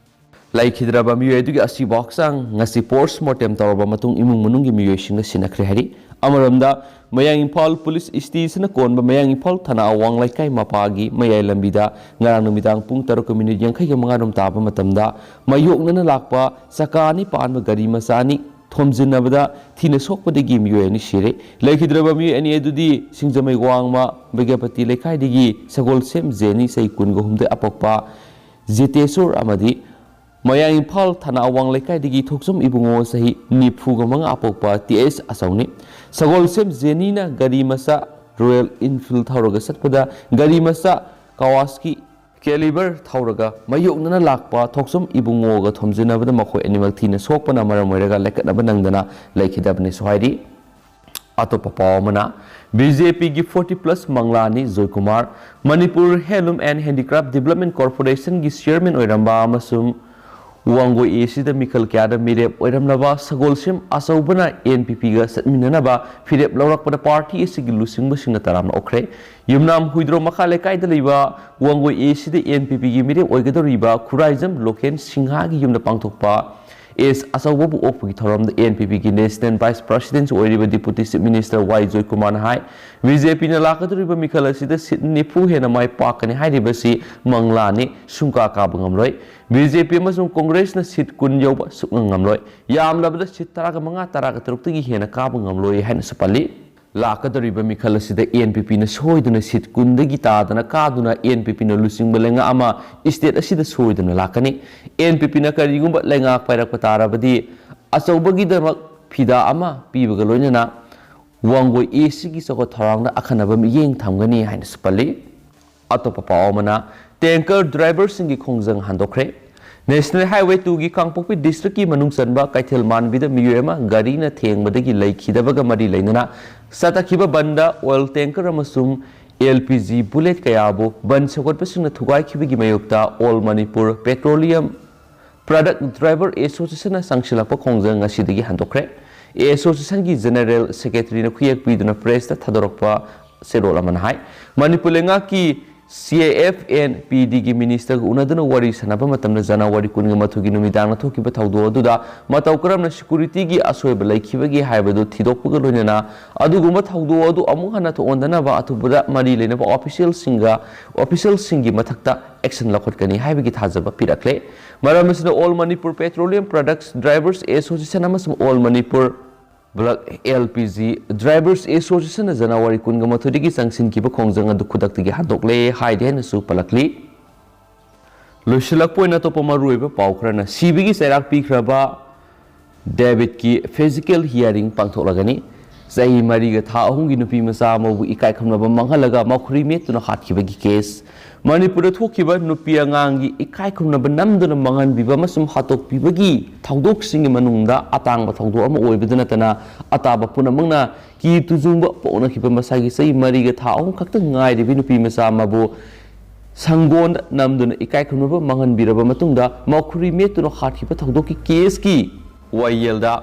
ꯂꯩꯈꯤꯗ꯭ꯔꯕ ꯃꯤꯑꯣꯏ ꯑꯗꯨꯒꯤ ꯑꯁꯤꯕ ꯍꯛꯆꯥꯡ ꯉꯁꯤ ꯄꯣꯁꯃꯣꯔꯇꯦꯝ ꯇꯧꯔꯕ ꯃꯇꯨꯡ ꯏꯃꯨꯡ ꯃꯅꯨꯡꯒꯤ ꯃꯤꯑꯣꯏꯁꯤꯡꯅ ꯁꯤꯟꯅꯈ꯭ꯔꯦ ꯍꯥꯏꯔꯤ꯫ ꯑꯃꯔꯣꯝꯗ, ꯃꯌꯥꯡ ꯏꯝꯐꯥꯜ ꯄꯨꯂꯤꯁ ꯁ꯭ꯇꯦꯁꯟꯅ ꯀꯣꯟꯕ ꯃꯌꯥꯡ ꯏꯝꯐꯥꯜ ꯊꯅꯥ ꯑꯋꯥꯡ ꯂꯩꯀꯥꯏ ꯃꯄꯥꯒꯤ ꯃꯌꯥꯏ ꯂꯝꯕꯤꯗ ꯉꯔꯥꯡ ꯅꯨꯃꯤꯗꯥꯡ ꯄꯨꯡ ꯇꯔꯨꯛꯀ ꯃꯤꯅꯤꯠ ꯌꯥꯡꯈꯩꯒ ꯃꯉꯥ ꯔꯣꯝ ꯇꯥꯕ ꯃꯇꯝꯗ ꯃꯥꯌꯣꯛꯅꯅ ꯂꯥꯛꯄ ꯆꯀꯥ ꯑꯅꯤ ꯄꯥꯟꯕ ꯒꯥꯔꯤ ꯃꯆꯥ ꯑꯅꯤ ꯊꯣꯝꯖꯤꯟꯅꯕꯗ ꯊꯤꯅ ꯁꯣꯛꯄꯗꯒꯤ ꯃꯤꯑꯣꯏ ꯑꯅꯤ ꯁꯤꯔꯦ꯫ ꯂꯩꯈꯤꯗ꯭ꯔꯕ ꯃꯤꯑꯣꯏ ꯑꯅꯤ ꯑꯗꯨꯗꯤ ꯁꯤꯡꯖꯃꯩ ꯋꯥꯡꯃ ꯕꯩꯒ꯭ꯌꯥꯄꯇꯤ ꯂꯩꯀꯥꯏꯗꯒꯤ ꯁꯒꯣꯜꯁꯦꯝ ꯖꯦꯅꯤ, ꯆꯍꯤ ꯀꯨꯟꯒ ꯍꯨꯝꯗꯣꯏ, ꯑꯄꯣꯛꯄ ꯖꯤꯇꯦꯁꯣꯔ ꯑꯃꯗꯤ ꯃꯌꯥꯡ ꯏꯝꯐꯥꯜ ꯊꯅꯥ ꯑꯋꯥꯡ ꯂꯩꯀꯥꯏꯗꯒꯤ ꯊꯣꯛꯆꯝ ꯏꯕꯨꯡꯉꯣ, ꯆꯍꯤ ꯅꯤꯐꯨꯒ ꯃꯉꯥ, ꯑꯄꯣꯛꯄ ꯇꯤ ꯑꯦꯁ ꯑꯆꯧꯅꯤ꯫ ꯁꯒꯣꯜꯁꯦꯝ ꯖꯦꯅꯤꯅ ꯒꯥꯔꯤ ꯃꯆꯥ ꯔꯣꯌꯦꯜ ꯏꯟꯐꯤꯜꯗ ꯊꯧꯔꯒ ꯆꯠꯄꯗ ꯒꯥꯔꯤ ꯃꯆꯥ ꯀꯋꯥꯁꯀꯤ ꯀꯦꯂꯤꯕꯔ ꯊꯧꯔꯒ ꯃꯥꯌꯣꯛꯅꯅ ꯂꯥꯛꯄ ꯊꯣꯛꯆꯝ ꯏꯕꯨꯡꯉꯣꯒ ꯊꯣꯝꯖꯤꯟꯅꯕꯗ ꯃꯈꯣꯏ ꯑꯅꯤꯃꯛ ꯊꯤꯅ ꯁꯣꯛꯄꯅ ꯃꯔꯝ ꯑꯣꯏꯔꯒ ꯂꯩꯈꯠꯅꯕ ꯅꯪꯗꯅ ꯂꯩꯈꯤꯗꯕꯅꯤꯁꯨ ꯍꯥꯏꯔꯤ꯫ ꯑꯇꯣꯞꯄ ꯄꯥꯎ ꯑꯃꯅ, ꯕꯤ ꯖꯦ ꯄꯤꯒꯤ forty plus ꯃꯪꯂꯥꯅꯤ Joykumar. Manipur Handloom and Handicraft Development Corporationꯒꯤ chairman ꯑꯣꯏꯔꯝꯕ ꯑꯃꯁꯨꯡ ꯋꯥꯡꯒꯣꯏ ꯑꯦ ꯁꯤꯗ ꯃꯤꯈꯜ ꯀꯌꯥꯗ ꯃꯤꯔꯦꯞ ꯑꯣꯏꯔꯝꯂꯕ ꯁꯒꯣꯜꯁꯦꯝ ꯑꯆꯧꯕꯅ ꯑꯦꯟ ꯄꯤ ꯄꯤꯒ ꯆꯠꯃꯤꯟꯅꯅꯕ ꯐꯤꯔꯦꯞ ꯂꯧꯔꯛꯄꯗ ꯄꯥꯔꯇꯤ ꯑꯁꯤꯒꯤ ꯂꯨꯆꯤꯡꯕꯁꯤꯡꯅ ꯇꯔꯥꯝꯅ ꯑꯣꯛꯈ꯭ꯔꯦ꯫ ꯌꯨꯝꯅꯥꯝ ꯍꯨꯏꯗ꯭ꯔꯣꯝ ꯃꯈꯥ ꯂꯩꯀꯥꯏꯗ ꯂꯩꯕ ꯋꯥꯡꯒꯣꯏ ꯑꯦ ꯁꯤꯗ ꯑꯦꯟ ꯄꯤ ꯄꯤꯒꯤ ꯃꯤꯔꯦꯞ ꯑꯣꯏꯒꯗꯧꯔꯤꯕ ꯈꯨꯔꯥꯏꯖꯝ ꯂꯣꯀꯦꯟ ꯁꯤꯡꯍꯥꯒꯤ ꯌꯨꯝꯗ ꯄꯥꯡꯊꯣꯛꯄ ꯑꯦꯁ ꯑꯆꯧꯕꯕꯨ ꯑꯣꯛꯄꯒꯤ ꯊꯧꯔꯝꯗ ꯑꯦꯟ ꯄꯤ ꯄꯤꯒꯤ National Vice President ꯑꯣꯏꯔꯤꯕ Deputy Chief Minister ꯋꯥꯏ ꯖꯣꯏꯀꯨꯃꯥꯔꯅ ꯍꯥꯏ, ꯕꯤ ꯖꯦ ꯄꯤꯅ ꯂꯥꯛꯀꯗꯧꯔꯤꯕ ꯃꯤꯈꯜ ꯑꯁꯤꯗ ꯁꯤꯠ ꯅꯤꯐꯨ ꯍꯦꯟꯅ ꯃꯥꯏ ꯄꯥꯛꯀꯅꯤ ꯍꯥꯏꯔꯤꯕꯁꯤ ꯃꯪꯂꯥꯅꯤ, ꯁꯨꯡꯀꯥ ꯀꯥꯕ ꯉꯝꯂꯣꯏ꯫ ꯕꯤ ꯖꯦ ꯄꯤ ꯑꯃꯁꯨꯡ ꯀꯣꯡꯒ꯭ꯔꯦꯁꯅ ꯁꯤꯠ ꯀꯨꯟ ꯌꯧꯕ ꯁꯨꯛꯉꯝ ꯉꯝꯂꯣꯏ꯫ ꯌꯥꯝꯂꯕꯗ ꯁꯤꯠ ꯇꯔꯥꯒ ꯃꯉꯥ, ꯇꯔꯥꯒ ꯇꯔꯨꯛꯇꯒꯤ ꯍꯦꯟꯅ ꯀꯥꯕ ꯉꯝꯂꯣꯏ ꯍꯥꯏꯅꯁꯨ ꯄꯜꯂꯤ꯫ ꯂꯥꯛꯀꯗꯧꯔꯤꯕ ꯃꯤꯈꯜ ꯑꯁꯤꯗ ꯑꯦꯟ ꯄꯤ ꯄꯤꯅ ꯁꯣꯏꯗꯅ ꯁꯤꯠ ꯀꯨꯟꯗꯒꯤ ꯇꯥꯗꯅ ꯀꯥꯗꯨꯅ ꯑꯦꯟ ꯄꯤ ꯄꯤꯅ ꯂꯨꯆꯤꯡꯕ ꯂꯩꯉꯥꯛ ꯑꯃ ꯁ꯭ꯇꯦꯠ ꯑꯁꯤꯗ ꯁꯣꯏꯗꯅ ꯂꯥꯛꯀꯅꯤ꯫ ꯑꯦꯟ ꯄꯤ ꯄꯤꯅ ꯀꯔꯤꯒꯨꯝꯕ ꯂꯩꯉꯥꯛ ꯄꯥꯏꯔꯛꯄ ꯇꯥꯔꯕꯗꯤ ꯑꯆꯧꯕꯒꯤꯗꯃꯛ ꯐꯤꯗꯥ ꯑꯃ ꯄꯤꯕꯒ ꯂꯣꯏꯅꯅ ꯋꯥꯡꯒꯣꯏ ꯑꯦ ꯁꯤꯒꯤ ꯆꯥꯎꯈꯠ ꯊꯧꯔꯥꯡꯗ ꯑꯈꯟꯅꯕ ꯃꯤꯠꯌꯦꯡ ꯊꯝꯒꯅꯤ ꯍꯥꯏꯅꯁꯨ ꯄꯜꯂꯤ꯫ ꯑꯇꯣꯞꯄ ꯄꯥꯎ ꯑꯃꯅ, ꯇꯦꯡꯀꯔ ꯗ꯭ꯔꯥꯏꯚꯔꯁꯤꯡꯒꯤ ꯈꯣꯡꯖꯪ ꯍꯟꯗꯣꯛꯈ꯭ꯔꯦ꯫ National Highway twoꯒꯤ ꯀꯥꯡꯄꯣꯛꯄꯤ ꯗꯤꯁꯇ꯭ꯔꯤꯛꯀꯤ ꯃꯅꯨꯡ ꯆꯟꯕ ꯀꯩꯊꯦꯜ ꯃꯥꯟꯕꯤꯗ ꯃꯤꯑꯣꯏ ꯑꯃ ꯒꯥꯔꯤꯅ ꯊꯦꯡꯕꯗꯒꯤ ꯂꯩꯈꯤꯗꯕꯒ ꯃꯔꯤ ꯂꯩꯅꯅ ꯆꯠꯊꯈꯤꯕ ꯕꯟꯗ ꯑꯣꯏꯜ ꯇꯦꯡꯀꯔ ꯑꯃꯁꯨꯡ ꯑꯦꯜ ꯄꯤ ꯖꯤ ꯕꯨꯂꯦꯠ ꯀꯌꯥꯕꯨ ꯕꯟ ꯁꯧꯒꯠꯄꯁꯤꯡꯅ ꯊꯨꯒꯥꯏꯈꯤꯕꯒꯤ ꯃꯥꯌꯣꯛꯇ All Manipur Petroleum Product Driver Associationꯅ ꯆꯪꯁꯤꯜꯂꯛꯄ ꯈꯣꯡꯖꯪ ꯉꯁꯤꯗꯒꯤ ꯍꯟꯗꯣꯛꯈ꯭ꯔꯦ꯫ Associationꯒꯤ General Secretaryꯅ ꯈꯨꯌꯦꯛ ꯄꯤꯗꯨꯅ pressꯇ ꯊꯥꯗꯣꯔꯛꯄ ꯆꯦꯔꯣꯜ ꯑꯃꯅ ꯍꯥꯏ꯫ ꯃꯅꯤꯄꯨꯔ ꯂꯩꯉꯥꯛꯀꯤ C A F and P D ꯒꯤ ꯃꯤꯅꯤꯁꯇꯔꯒ ꯎꯅꯗꯨꯅ ꯋꯥꯔꯤ ꯁꯥꯟꯅꯕ ꯃꯇꯝꯗ ꯖꯅꯋꯥꯔꯤ ꯀꯨꯟꯒ ꯃꯥꯊꯣꯏꯒꯤ ꯅꯨꯃꯤꯗꯥꯡꯗ ꯊꯣꯛꯈꯤꯕ ꯊꯧꯗꯣꯛ ꯑꯗꯨꯗ ꯃꯇꯧ ꯀꯔꯝꯅ ꯁꯦꯀ꯭ꯌꯨꯔꯤꯇꯤꯒꯤ ꯑꯁꯣꯏꯕ ꯂꯩꯈꯤꯕꯒꯦ ꯍꯥꯏꯕꯗꯨ ꯊꯤꯗꯣꯛꯄꯒ ꯂꯣꯏꯅꯅ ꯑꯗꯨꯒꯨꯝꯕ ꯊꯧꯗꯣꯛ ꯑꯗꯨ ꯑꯃꯨꯛ ꯍꯟꯅ ꯊꯣꯛꯍꯟꯗꯅꯕ ꯑꯊꯨꯕꯗ ꯃꯔꯤ ꯂꯩꯅꯕ ꯑꯣꯐꯤꯁꯤꯌꯦꯜꯁꯤꯡꯒ, ꯑꯣꯐꯤꯁꯤꯌꯦꯜꯁꯤꯡꯒꯤ ꯃꯊꯛꯇ action ꯂꯧꯈꯠꯀꯅꯤ ꯍꯥꯏꯕꯒꯤ ꯊꯥꯖꯕ ꯄꯤꯔꯛꯂꯦ꯫ ꯃꯔꯝ ꯑꯁꯤꯅ All Manipur Petroleum Products Drivers Association ꯑꯃꯁꯨꯡ All Manipur Bulk L P G Drivers Association ꯅ ꯖꯅꯋꯥꯔꯤ ꯀꯨꯟꯒ ꯃꯥꯊꯣꯏꯗꯒꯤ ꯆꯪꯁꯤꯟꯈꯤꯕ ꯈꯣꯡꯖꯪ ꯑꯗꯨ ꯈꯨꯗꯛꯇꯒꯤ ꯍꯟꯗꯣꯛꯂꯦ ꯍꯥꯏꯗꯦ ꯍꯥꯏꯅꯁꯨ ꯄꯜꯂꯛꯂꯤ꯫ ꯂꯣꯏꯁꯤꯜꯂꯛꯄ ꯑꯣꯏꯅ ꯑꯇꯣꯞꯄ ꯃꯔꯨꯑꯣꯏꯕ ꯄꯥꯎ ꯈꯔꯅ ꯁꯤꯕꯒꯤ ꯆꯩꯔꯥꯛ ꯄꯤꯈ꯭ꯔꯕ ꯗꯦꯕꯤꯠꯀꯤ physical hearing ꯄꯥꯡꯊꯣꯛꯂꯒꯅꯤ꯫ ꯆꯍꯤ ꯃꯔꯤꯒ ꯊꯥ ꯑꯍꯨꯝꯒꯤ ꯅꯨꯄꯤ ꯃꯆꯥ ꯑꯃꯕꯨ ꯏꯀꯥꯏ ꯈꯨꯝꯅꯕ ꯃꯥꯡꯍꯜꯂꯒ ꯃꯈꯨꯔꯤ ꯃꯦꯠꯇꯨꯅ ꯍꯥꯠꯈꯤꯕꯒꯤ ꯀꯦꯁ꯫ ꯃꯅꯤꯄꯨꯔꯗ ꯊꯣꯛꯈꯤꯕ ꯅꯨꯄꯤ ꯑꯉꯥꯡꯒꯤ ꯏꯀꯥꯏ ꯈꯨꯝꯅꯕ ꯅꯝꯗꯨꯅ ꯃꯥꯡꯍꯟꯕꯤꯕ ꯑꯃꯁꯨꯡ ꯍꯥꯠꯇꯣꯛꯄꯤꯕꯒꯤ ꯊꯧꯗꯣꯛꯁꯤꯡꯒꯤ ꯃꯅꯨꯡꯗ ꯑꯇꯥꯡꯕ ꯊꯧꯗꯣꯛ ꯑꯃ ꯑꯣꯏꯕꯗ ꯅꯠꯇꯅ ꯑꯇꯥꯕ ꯄꯨꯝꯅꯃꯛꯅ ꯀꯤ ꯇꯨꯖꯨꯡꯕ ꯄꯣꯛꯅꯈꯤꯕ ꯃꯁꯥꯒꯤ ꯆꯍꯤ ꯃꯔꯤꯒ ꯊꯥ ꯑꯍꯨꯝ ꯈꯛꯇ ꯉꯥꯏꯔꯤꯕꯤ ꯅꯨꯄꯤ ꯃꯆꯥ ꯑꯃꯕꯨ ꯁꯪꯒꯣꯟꯗ ꯅꯝꯗꯨꯅ ꯏꯀꯥꯏ ꯈꯨꯝꯅꯕ ꯃꯥꯡꯍꯟꯕꯤꯔꯕ ꯃꯇꯨꯡꯗ ꯃꯈꯨꯔꯤ ꯃꯦꯠꯇꯨꯅ ꯍꯥꯠꯈꯤꯕ ꯊꯧꯗꯣꯛꯀꯤ ꯀꯦꯁꯀꯤ ꯋꯥꯌꯦꯜꯗ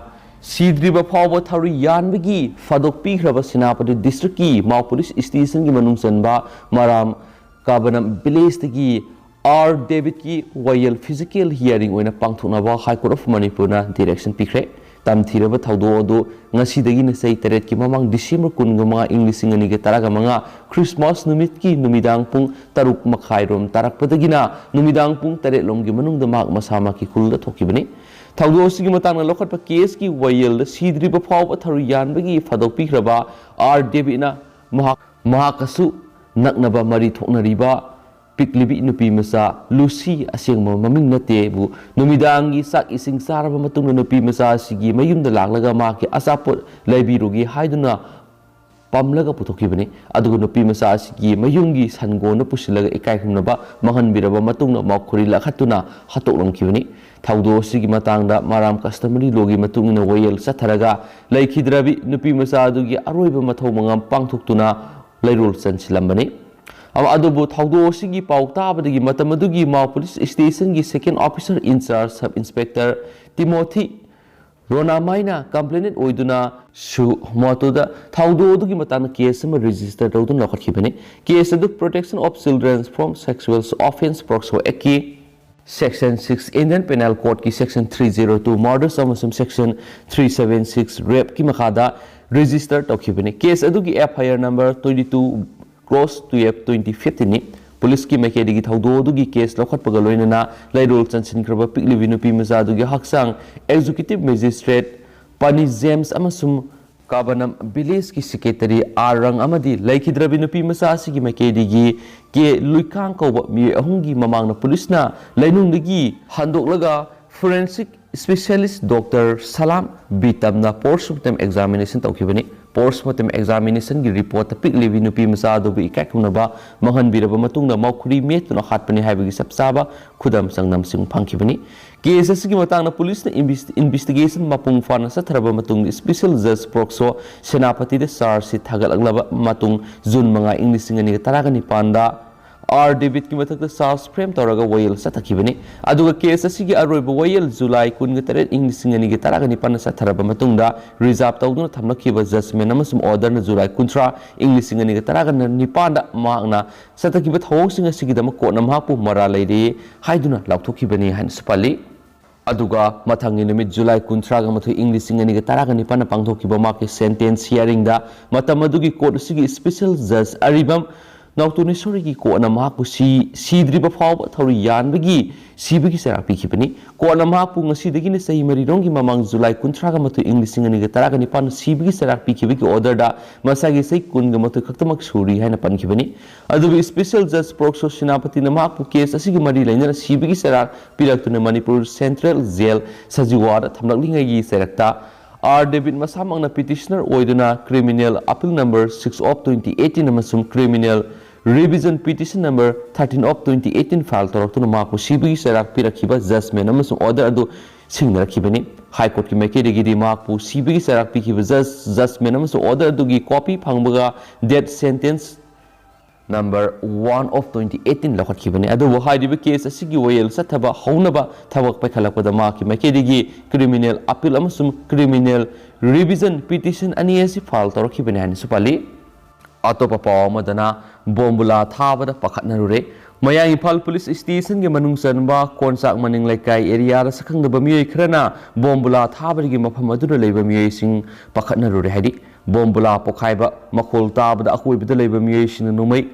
ꯁꯤꯗ꯭ꯔꯤꯕ ꯐꯥꯎꯕ ꯊꯧꯔꯤ ꯌꯥꯟꯕꯒꯤ ꯐꯥꯗꯣꯛꯄꯤꯈ꯭ꯔꯕ ꯁꯦꯅꯥꯄꯇꯤ ꯗꯤꯁꯇ꯭ꯔꯤꯛꯀꯤ ꯃꯥꯎ ꯄꯨꯂꯤꯁ ꯁ꯭ꯇꯦꯁꯟꯒꯤ ꯃꯅꯨꯡ ꯆꯟꯕ ꯃꯔꯥꯝ ꯀꯥꯕꯅꯝ ꯚꯤꯂꯦꯖꯇꯒꯤ ꯑꯥꯔ ꯗꯦꯕꯤꯠꯀꯤ ꯋꯥꯌꯦꯜ physical hearing ꯑꯣꯏꯅ ꯄꯥꯡꯊꯣꯛꯅꯕ High Court of ꯃꯅꯤꯄꯨꯔꯅ direction ꯄꯤꯈ꯭ꯔꯦ꯫ ꯇꯝꯊꯤꯔꯕ ꯊꯧꯗꯣꯛ ꯑꯗꯨ ꯉꯁꯤꯗꯒꯤꯅ ꯆꯍꯤ ꯇꯔꯦꯠꯀꯤ ꯃꯃꯥꯡ ꯗꯤꯁꯦꯝꯕꯔ ꯀꯨꯟꯒ ꯃꯉꯥ ꯏꯪ ꯂꯤꯁꯤꯡ ꯑꯅꯤꯒ ꯇꯔꯥꯃꯉꯥ ꯈ꯭ꯔꯤꯁꯃꯥꯁ ꯅꯨꯃꯤꯠꯀꯤ ꯅꯨꯃꯤꯗꯥꯡ ꯄꯨꯡ ꯇꯔꯨꯛ ꯃꯈꯥꯏꯔꯣꯝ ꯇꯥꯔꯛꯄꯗꯒꯤꯅ ꯅꯨꯃꯤꯗꯥꯡ ꯄꯨꯡ ꯇꯔꯦꯠ ꯂꯣꯝꯒꯤ ꯃꯅꯨꯡꯗ ꯃꯍꯥꯛ ꯃꯁꯥꯃꯛꯀꯤ ꯈꯨꯜꯗ ꯊꯣꯛꯈꯤꯕꯅꯤ꯫ ꯊꯧꯗꯣꯛ ꯑꯁꯤꯒꯤ ꯃꯇꯥꯡꯗ ꯂꯧꯈꯠꯄ ꯀꯦꯁꯀꯤ ꯋꯥꯌꯦꯜꯗ ꯁꯤꯗ꯭ꯔꯤꯕ ꯐꯥꯎꯕ ꯊꯧꯔꯤ ꯌꯥꯟꯕꯒꯤ ꯐꯥꯗꯣꯛꯄꯤꯈ꯭ꯔꯕ ꯑꯥꯔ ꯗꯦꯕꯤꯠꯅ ꯃꯍꯥꯛ, ꯃꯍꯥꯛꯀꯁꯨ ꯅꯛꯅꯕ ꯃꯔꯤ ꯊꯣꯛꯅꯔꯤꯕ ꯄꯤꯛꯂꯤꯕꯤ ꯅꯨꯄꯤ ꯃꯆꯥ ꯂꯨꯁꯤ, ꯑꯁꯦꯡꯕ ꯃꯃꯤꯡ ꯅꯠꯇꯦꯕꯨ, ꯅꯨꯃꯤꯗꯥꯡꯒꯤ ꯆꯥꯛ ꯏꯁꯤꯡ ꯆꯥꯔꯕ ꯃꯇꯨꯡꯗ ꯅꯨꯄꯤ ꯃꯆꯥ ꯑꯁꯤꯒꯤ ꯃꯌꯨꯝꯗ ꯂꯥꯛꯂꯒ ꯃꯍꯥꯛꯀꯤ ꯑꯆꯥꯄꯣꯠ ꯂꯩꯕꯤꯔꯨꯒꯦ ꯍꯥꯏꯗꯨꯅ ꯄꯝꯂꯒ ꯄꯨꯊꯣꯛꯈꯤꯕꯅꯤ꯫ ꯑꯗꯨꯒ ꯅꯨꯄꯤ ꯃꯆꯥ ꯑꯁꯤꯒꯤ ꯃꯌꯨꯝꯒꯤ ꯁꯟꯒꯣꯟꯗ ꯄꯨꯁꯤꯜꯂꯒ ꯏꯀꯥꯏ ꯈꯨꯝꯅꯕ ꯃꯥꯡꯍꯟꯕꯤꯔꯕ ꯃꯇꯨꯡꯗ ꯃꯈꯨꯔꯤ ꯂꯥꯈꯠꯇꯨꯅ ꯍꯥꯠꯇꯣꯛꯂꯝꯈꯤꯕꯅꯤ꯫ ꯊꯧꯗꯣꯛ ꯑꯁꯤꯒꯤ ꯃꯇꯥꯡꯗ ꯃꯔꯥꯝ customary law ꯒꯤ ꯃꯇꯨꯡ ꯏꯟꯅ ꯋꯥꯌꯦꯜ ꯆꯠꯊꯔꯒ ꯂꯩꯈꯤꯗ꯭ꯔꯕꯤ ꯅꯨꯄꯤ ꯃꯆꯥ ꯑꯗꯨꯒꯤ ꯑꯔꯣꯏꯕ ꯃꯊꯧ ꯃꯉꯝ ꯄꯥꯡꯊꯣꯛꯇꯨꯅ ꯂꯩꯔꯣꯜ ꯆꯟꯁꯤꯜꯂꯝꯕꯅꯤ꯫ ꯑꯃ-, ꯑꯗꯨꯕꯨ ꯊꯧꯗꯣꯛ ꯑꯁꯤꯒꯤ ꯄꯥꯎ ꯇꯥꯕꯗꯒꯤ ꯃꯇꯝ ꯑꯗꯨꯒꯤ ꯃꯥꯎ ꯄꯨꯂꯤꯁ ꯁ꯭ꯇꯦꯁꯟꯒꯤ second officer in charge sub inspector Timothy Rona ꯃꯥꯏꯅ complainant ꯑꯣꯏꯗꯨꯅ ꯁꯨ ꯃꯣꯇꯣꯗ ꯊꯧꯗꯣꯛ ꯑꯗꯨꯒꯤ ꯃꯇꯥꯡꯗ case ꯑꯃ register ꯇꯧꯗꯨꯅ ꯂꯧꯈꯠꯈꯤꯕꯅꯤ꯫ Case ꯑꯗꯨ Protection of Children from Sexual Offence POCSO Actꯀꯤ Section six, Indian Penal Codeꯀꯤ Section three zero two murders ꯑꯃꯁꯨꯡ Section three seven six rapeꯀꯤ ꯃꯈꯥꯗ register ꯇꯧꯈꯤꯕꯅꯤ꯫ Case ꯑꯗꯨꯒꯤ F I R number twenty two cross twelve twenty fifteen ꯅꯤ꯫ ꯄꯨꯂꯤꯁꯀꯤ ꯃꯥꯏꯀꯩꯗꯒꯤ ꯊꯧꯗꯣꯛ ꯑꯗꯨꯒꯤ case ꯂꯧꯈꯠꯄꯒ ꯂꯣꯏꯅꯅ ꯂꯩꯔꯣꯜ ꯆꯟꯁꯤꯟꯈ꯭ꯔꯕ ꯄꯤꯛꯂꯤꯕꯤ ꯅꯨꯄꯤ ꯃꯆꯥ ꯑꯗꯨꯒꯤ ꯍꯛꯆꯥꯡ Executive Magistrate ꯄꯅꯤ ꯖꯦꯝꯁ ꯑꯃꯁꯨꯡ ꯀꯥꯕꯅꯝ villageꯀꯤ secretary ꯑꯥꯔ ꯔꯪ ꯑꯃꯗꯤ ꯂꯩꯈꯤꯗ꯭ꯔꯕꯤ ꯅꯨꯄꯤ ꯃꯆꯥ ꯑꯁꯤꯒꯤ ꯃꯥꯏꯀꯩꯗꯒꯤ ꯀꯦ ꯂꯨꯏꯀꯥꯡ ꯀꯧꯕ ꯃꯤꯑꯣꯏ ꯑꯍꯨꯝꯒꯤ ꯃꯃꯥꯡꯗ ꯄꯨꯂꯤꯁꯅ ꯂꯩꯅꯨꯡꯗꯒꯤ ꯍꯟꯗꯣꯛꯂꯒ forensic specialist doctor ꯁꯂꯥꯝ ꯕꯤꯇꯝꯅ post mortem examination ꯇꯧꯈꯤꯕꯅꯤ꯫ Post mortem examinationꯒꯤ reportꯇ ꯄꯤꯛꯂꯤꯕꯤ ꯅꯨꯄꯤ ꯃꯆꯥ ꯑꯗꯨꯕꯨ ꯏꯀꯥꯏ ꯈꯨꯝꯅꯕ ꯃꯥꯡꯍꯟꯕꯤꯔꯕ ꯃꯇꯨꯡꯗ ꯃꯧꯈꯨꯔꯤ ꯃꯦꯠꯇꯨꯅ ꯍꯥꯠꯄꯅꯤ ꯍꯥꯏꯕꯒꯤ ꯆꯞ ꯆꯥꯕ ꯈꯨꯗꯝ ꯆꯥꯡꯗꯝꯁꯤꯡ ꯐꯪꯈꯤꯕꯅꯤ꯫ Case ꯑꯁꯤꯒꯤ ꯃꯇꯥꯡꯗ ꯄꯨꯂꯤꯁꯅ invest- investigation ꯃꯄꯨꯡ ꯐꯥꯅ ꯆꯠꯊꯔꯕ ꯃꯇꯨꯡꯗ special judge POCSO ꯁꯦꯅꯥꯄꯇꯤꯗ charge sheet ꯊꯥꯒꯠꯂꯛꯂꯕ ꯃꯇꯨꯡ ꯖꯨꯟ ꯃꯉꯥ ꯏꯪ ꯂꯤꯁꯤꯡ ꯑꯅꯤꯒ ꯇꯔꯥꯒ ꯅꯤꯄꯥꯟꯗ ꯑꯥꯔ ꯗꯦꯕꯤꯠꯀꯤ ꯃꯊꯛꯇ charge frame ꯇꯧꯔꯒ ꯋꯥꯌꯦꯜ ꯆꯠꯊꯈꯤꯕꯅꯤ꯫ ꯑꯗꯨꯒ case ꯑꯁꯤꯒꯤ ꯑꯔꯣꯏꯕ ꯋꯥꯌꯦꯜ ꯖꯨꯂꯥꯏ ꯀꯨꯟꯒ ꯇꯔꯦꯠ ꯏꯪ ꯂꯤꯁꯤꯡ ꯑꯅꯤꯒ ꯇꯔꯥꯒ ꯅꯤꯄꯥꯟꯗ ꯆꯠꯊꯔꯕ ꯃꯇꯨꯡꯗ reserve ꯇꯧꯗꯨꯅ ꯊꯝꯂꯛꯈꯤꯕ judgment ꯑꯃꯁꯨꯡ orderꯅ ꯖꯨꯂꯥꯏ ꯀꯨꯟꯊ꯭ꯔꯥ ꯏꯪ ꯂꯤꯁꯤꯡ ꯑꯅꯤꯒ ꯇꯔꯥꯒ ꯅꯤꯄꯥꯟꯗ ꯃꯍꯥꯛꯅ ꯆꯠꯊꯈꯤꯕ ꯊꯧꯑꯣꯡꯁꯤꯡ ꯑꯁꯤꯒꯤꯗꯃꯛ courtꯅ ꯃꯍꯥꯛꯄꯨ ꯃꯔꯥꯜ ꯂꯩꯔꯦ ꯍꯥꯏꯗꯨꯅ ꯂꯥꯎꯊꯣꯛꯈꯤꯕꯅꯤ ꯍꯥꯏꯅꯁꯨ ꯄꯜꯂꯤ꯫ ꯑꯗꯨꯒ ꯃꯊꯪꯒꯤ ꯅꯨꯃꯤꯠ ꯖꯨꯂꯥꯏ ꯀꯨꯟꯊ꯭ꯔꯥꯒ ꯃꯥꯊꯣꯏ ꯏꯪ ꯂꯤꯁꯤꯡ ꯑꯅꯤꯒ ꯇꯔꯥꯒ ꯅꯤꯄꯥꯟꯗ ꯄꯥꯡꯊꯣꯛꯈꯤꯕ ꯃꯍꯥꯛꯀꯤ sentence hearingꯗ ꯃꯇꯝ ꯑꯗꯨꯒꯤ court ꯑꯁꯤꯒꯤ special judge ꯑꯔꯤꯕꯝ ꯅꯥꯎꯇꯣꯅꯦꯁꯣꯔꯤꯒꯤ courtꯅ ꯃꯍꯥꯛꯄꯨ ꯁꯤ ꯁꯤꯗ꯭ꯔꯤꯕ ꯐꯥꯎꯕ ꯊꯧꯔꯤ ꯌꯥꯟꯕꯒꯤ ꯁꯤꯕꯒꯤ ꯆꯩꯔꯥꯛ ꯄꯤꯈꯤꯕꯅꯤ꯫ Courtꯅ ꯃꯍꯥꯛꯄꯨ ꯉꯁꯤꯗꯒꯤꯅ ꯆꯍꯤ ꯃꯔꯤꯔꯣꯝꯒꯤ ꯃꯃꯥꯡ ꯖꯨꯂꯥꯏ ꯀꯨꯟꯊ꯭ꯔꯥꯒ ꯃꯥꯊꯣꯏ ꯏꯪ ꯂꯤꯁꯤꯡ ꯑꯅꯤꯒ ꯇꯔꯥꯒ ꯅꯤꯄꯥꯟꯗ ꯁꯤꯕꯒꯤ ꯆꯩꯔꯥꯛ ꯄꯤꯈꯤꯕꯒꯤ orderꯗ ꯃꯁꯥꯒꯤ ꯆꯍꯤ ꯀꯨꯟꯒ ꯃꯥꯊꯣꯏ ꯈꯛꯇꯃꯛ ꯁꯨꯔꯤ ꯍꯥꯏꯅ ꯄꯟꯈꯤꯕꯅꯤ꯫ ꯑꯗꯨꯕꯨ special judge POCSO ꯁꯦꯅꯥꯄꯇꯤꯅ ꯃꯍꯥꯛꯄꯨ case ꯑꯁꯤꯒꯤ ꯃꯔꯤ ꯂꯩꯅꯅ ꯁꯤꯕꯒꯤ ꯆꯩꯔꯥꯛ ꯄꯤꯔꯛꯇꯨꯅ ꯃꯅꯤꯄꯨꯔ Central Jail ꯁꯖꯤꯋꯥꯗ ꯊꯝꯂꯛꯂꯤꯉꯩꯒꯤ ꯆꯩꯔꯛꯇ ꯑꯥꯔ ꯗꯦꯕꯤꯠ ꯃꯁꯥꯃꯛꯅ petitioner ꯑꯣꯏꯗꯨꯅ criminal appeal number six of twenty eighteen ꯑꯃꯁꯨꯡ criminal revision petition number thirteen of twenty eighteen file ꯇꯧꯔꯛꯇꯨꯅ ꯃꯍꯥꯛꯄꯨ ꯁꯤꯕꯒꯤ ꯆꯩꯔꯥꯛ ꯄꯤꯔꯛꯈꯤꯕ judgment ꯑꯃꯁꯨꯡ order ꯑꯗꯨ ꯁꯤꯡꯅꯔꯛꯈꯤꯕꯅꯤ꯫ High Courtꯀꯤ ꯃꯥꯏꯀꯩꯗꯒꯤꯗꯤ ꯃꯍꯥꯛꯄꯨ ꯁꯤꯕꯒꯤ ꯆꯩꯔꯥꯛ ꯄꯤꯈꯤꯕ judge judgment ꯑꯃꯁꯨꯡ order ꯑꯗꯨꯒꯤ copy ꯐꯪꯕꯒ death sentence number one of twenty eighteen ꯂꯧꯈꯠꯈꯤꯕꯅꯤ꯫ ꯑꯗꯨꯕꯨ ꯍꯥꯏꯔꯤꯕ ꯀꯦꯁ ꯑꯁꯤꯒꯤ ꯋꯥꯌꯦꯜ ꯆꯠꯊꯕ ꯍꯧꯅꯕ ꯊꯕꯛ ꯄꯥꯏꯈꯠꯂꯛꯄꯗ ꯃꯍꯥꯛꯀꯤ ꯃꯥꯏꯀꯩꯗꯒꯤ ꯀ꯭ꯔꯤꯃꯤꯅꯦꯜ ꯑꯄꯤꯜ ꯑꯃꯁꯨꯡ ꯀ꯭ꯔꯤꯃꯤꯅꯦꯜ ꯔꯤꯚꯤꯖꯟ ꯄꯤꯇꯤꯁꯟ ꯑꯅꯤ ꯑꯁꯤ ꯐꯥꯏꯜ ꯇꯧꯔꯛꯈꯤꯕꯅꯤ ꯍꯥꯏꯅꯁꯨ ꯄꯜꯂꯤ꯫ ꯑꯇꯣꯞꯄ ꯄꯥꯎ ꯑꯃꯗꯅ ꯕꯣꯝꯕꯨꯂꯥ ꯊꯥꯕꯗ ꯄꯥꯈꯠꯅꯔꯨꯔꯦ꯫ ꯃꯌꯥꯡ ꯏꯝꯐꯥꯜ ꯄꯨꯂꯤꯁ ꯁ꯭ꯇꯦꯁꯟꯒꯤ ꯃꯅꯨꯡ ꯆꯟꯕ ꯀꯣꯟꯆꯥꯛ ꯃꯅꯤꯡ ꯂꯩꯀꯥꯏ ꯑꯦꯔꯤꯌꯥꯗ ꯁꯛꯈꯪꯗꯕ ꯃꯤꯑꯣꯏ ꯈꯔꯅ ꯕꯣꯝꯕꯨꯂꯥ ꯊꯥꯕꯗꯒꯤ ꯃꯐꯝ ꯑꯗꯨꯗ ꯂꯩꯕ ꯃꯤꯑꯣꯏꯁꯤꯡ ꯄꯥꯈꯠꯅꯔꯨꯔꯦ ꯍꯥꯏꯗꯤ, ꯕꯣꯝꯕꯨꯂꯥ ꯄꯣꯈꯥꯏꯕ ꯃꯈꯣꯜ ꯇꯥꯕꯗ ꯑꯀꯣꯏꯕꯗ ꯂꯩꯕ ꯃꯤꯑꯣꯏꯁꯤꯡꯅ ꯅꯣꯡꯃꯩ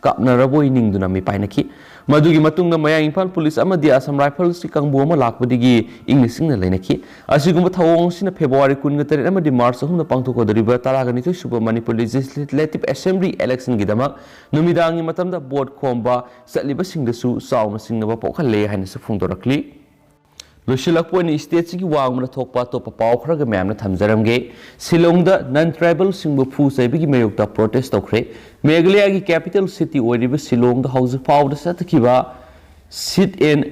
ꯀꯥꯞꯅꯔꯕꯣꯏ ꯅꯤꯡꯗꯨꯅ ꯃꯤꯄꯥꯏꯅꯈꯤ꯫ ꯃꯗꯨꯒꯤ ꯃꯇꯨꯡꯗ ꯃꯌꯥꯡ ꯏꯝꯐꯥꯜ ꯄꯨꯂꯤꯁ ꯑꯃꯗꯤ ꯑꯁꯥꯝ ꯔꯥꯏꯐꯜꯁꯀꯤ ꯀꯥꯡꯕꯨ ꯑꯃ ꯂꯥꯛꯄꯗꯒꯤ ꯏꯪꯅ ꯆꯤꯛꯅ ꯂꯩꯅꯈꯤ꯫ ꯑꯁꯤꯒꯨꯝꯕ ꯊꯧꯑꯣꯡ ꯑꯁꯤꯅ ꯐꯦꯕ꯭ꯔꯨꯋꯥꯔꯤ ꯀꯨꯟꯒ ꯇꯔꯦꯠ ꯑꯃꯗꯤ ꯃꯥꯔꯆ ꯑꯍꯨꯝꯗ ꯄꯥꯡꯊꯣꯛꯀꯗꯧꯔꯤꯕ ꯇꯔꯥꯒ ꯅꯤꯊꯣꯏ ꯁꯨꯕ ꯃꯅꯤꯄꯨꯔ ꯂꯦꯖꯤꯁꯂꯦꯇꯤꯚ ꯑꯦꯁꯦꯝꯕ꯭ꯂꯤ ꯏꯂꯦꯛꯁꯟꯒꯤꯗꯃꯛ ꯅꯨꯃꯤꯗꯥꯡꯒꯤ ꯃꯇꯝꯗ ꯚꯣꯠ ꯈꯣꯝꯕ ꯆꯠꯂꯤꯕꯁꯤꯡꯗꯁꯨ ꯆꯥꯎꯅ ꯆꯤꯡꯅꯕ ꯄꯣꯛꯍꯜꯂꯦ ꯍꯥꯏꯅꯁꯨ ꯐꯣꯡꯗꯣꯔꯛꯂꯤ꯫ ꯂꯣꯏꯁꯤꯜꯂꯛꯄ ꯑꯣꯏꯅ ꯁ꯭ꯇꯦꯠꯁꯤꯒꯤ ꯋꯥꯡꯃꯗ ꯊꯣꯛꯄ ꯑꯇꯣꯞꯄ ꯄꯥꯎ ꯈꯔꯒ ꯃꯌꯥꯝꯅ ꯊꯝꯖꯔꯝꯒꯦ꯫ ꯁꯤꯂꯣꯡꯗ ꯅꯟ ꯇ꯭ꯔꯥꯏꯕꯦꯜꯁꯤꯡꯕꯨ ꯐꯨ ꯆꯩꯕꯒꯤ ꯃꯥꯌꯣꯛꯇ ꯄ꯭ꯔꯣꯇꯦꯁ ꯇꯧꯈ꯭ꯔꯦ꯫ ꯃꯦꯘꯥꯂꯌꯥꯒꯤ ꯀꯦꯄꯤꯇꯦꯜ ꯁꯤꯇꯤ ꯑꯣꯏꯔꯤꯕ ꯁꯤꯂꯣꯡꯗ ꯍꯧꯖꯤꯛ ꯐꯥꯎꯕꯗ ꯆꯠꯊꯈꯤꯕ ꯁꯤꯠ ꯑꯦꯟ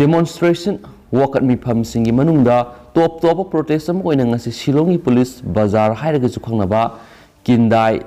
ꯗꯦꯃꯣꯟꯁꯇ꯭ꯔꯦꯁꯟ ꯋꯥꯀꯠ ꯃꯤꯐꯝꯁꯤꯡꯒꯤ ꯃꯅꯨꯡꯗ ꯇꯣꯞ ꯇꯣꯞꯄ ꯄ꯭ꯔꯣꯇꯦꯁ ꯑꯃ ꯑꯣꯏꯅ ꯉꯁꯤ ꯁꯤꯂꯣꯡꯒꯤ ꯄꯨꯂꯤꯁ ꯕꯖꯥꯔ ꯍꯥꯏꯔꯒꯁꯨ ꯈꯪꯅꯕ ꯀꯤꯟꯗꯥꯏ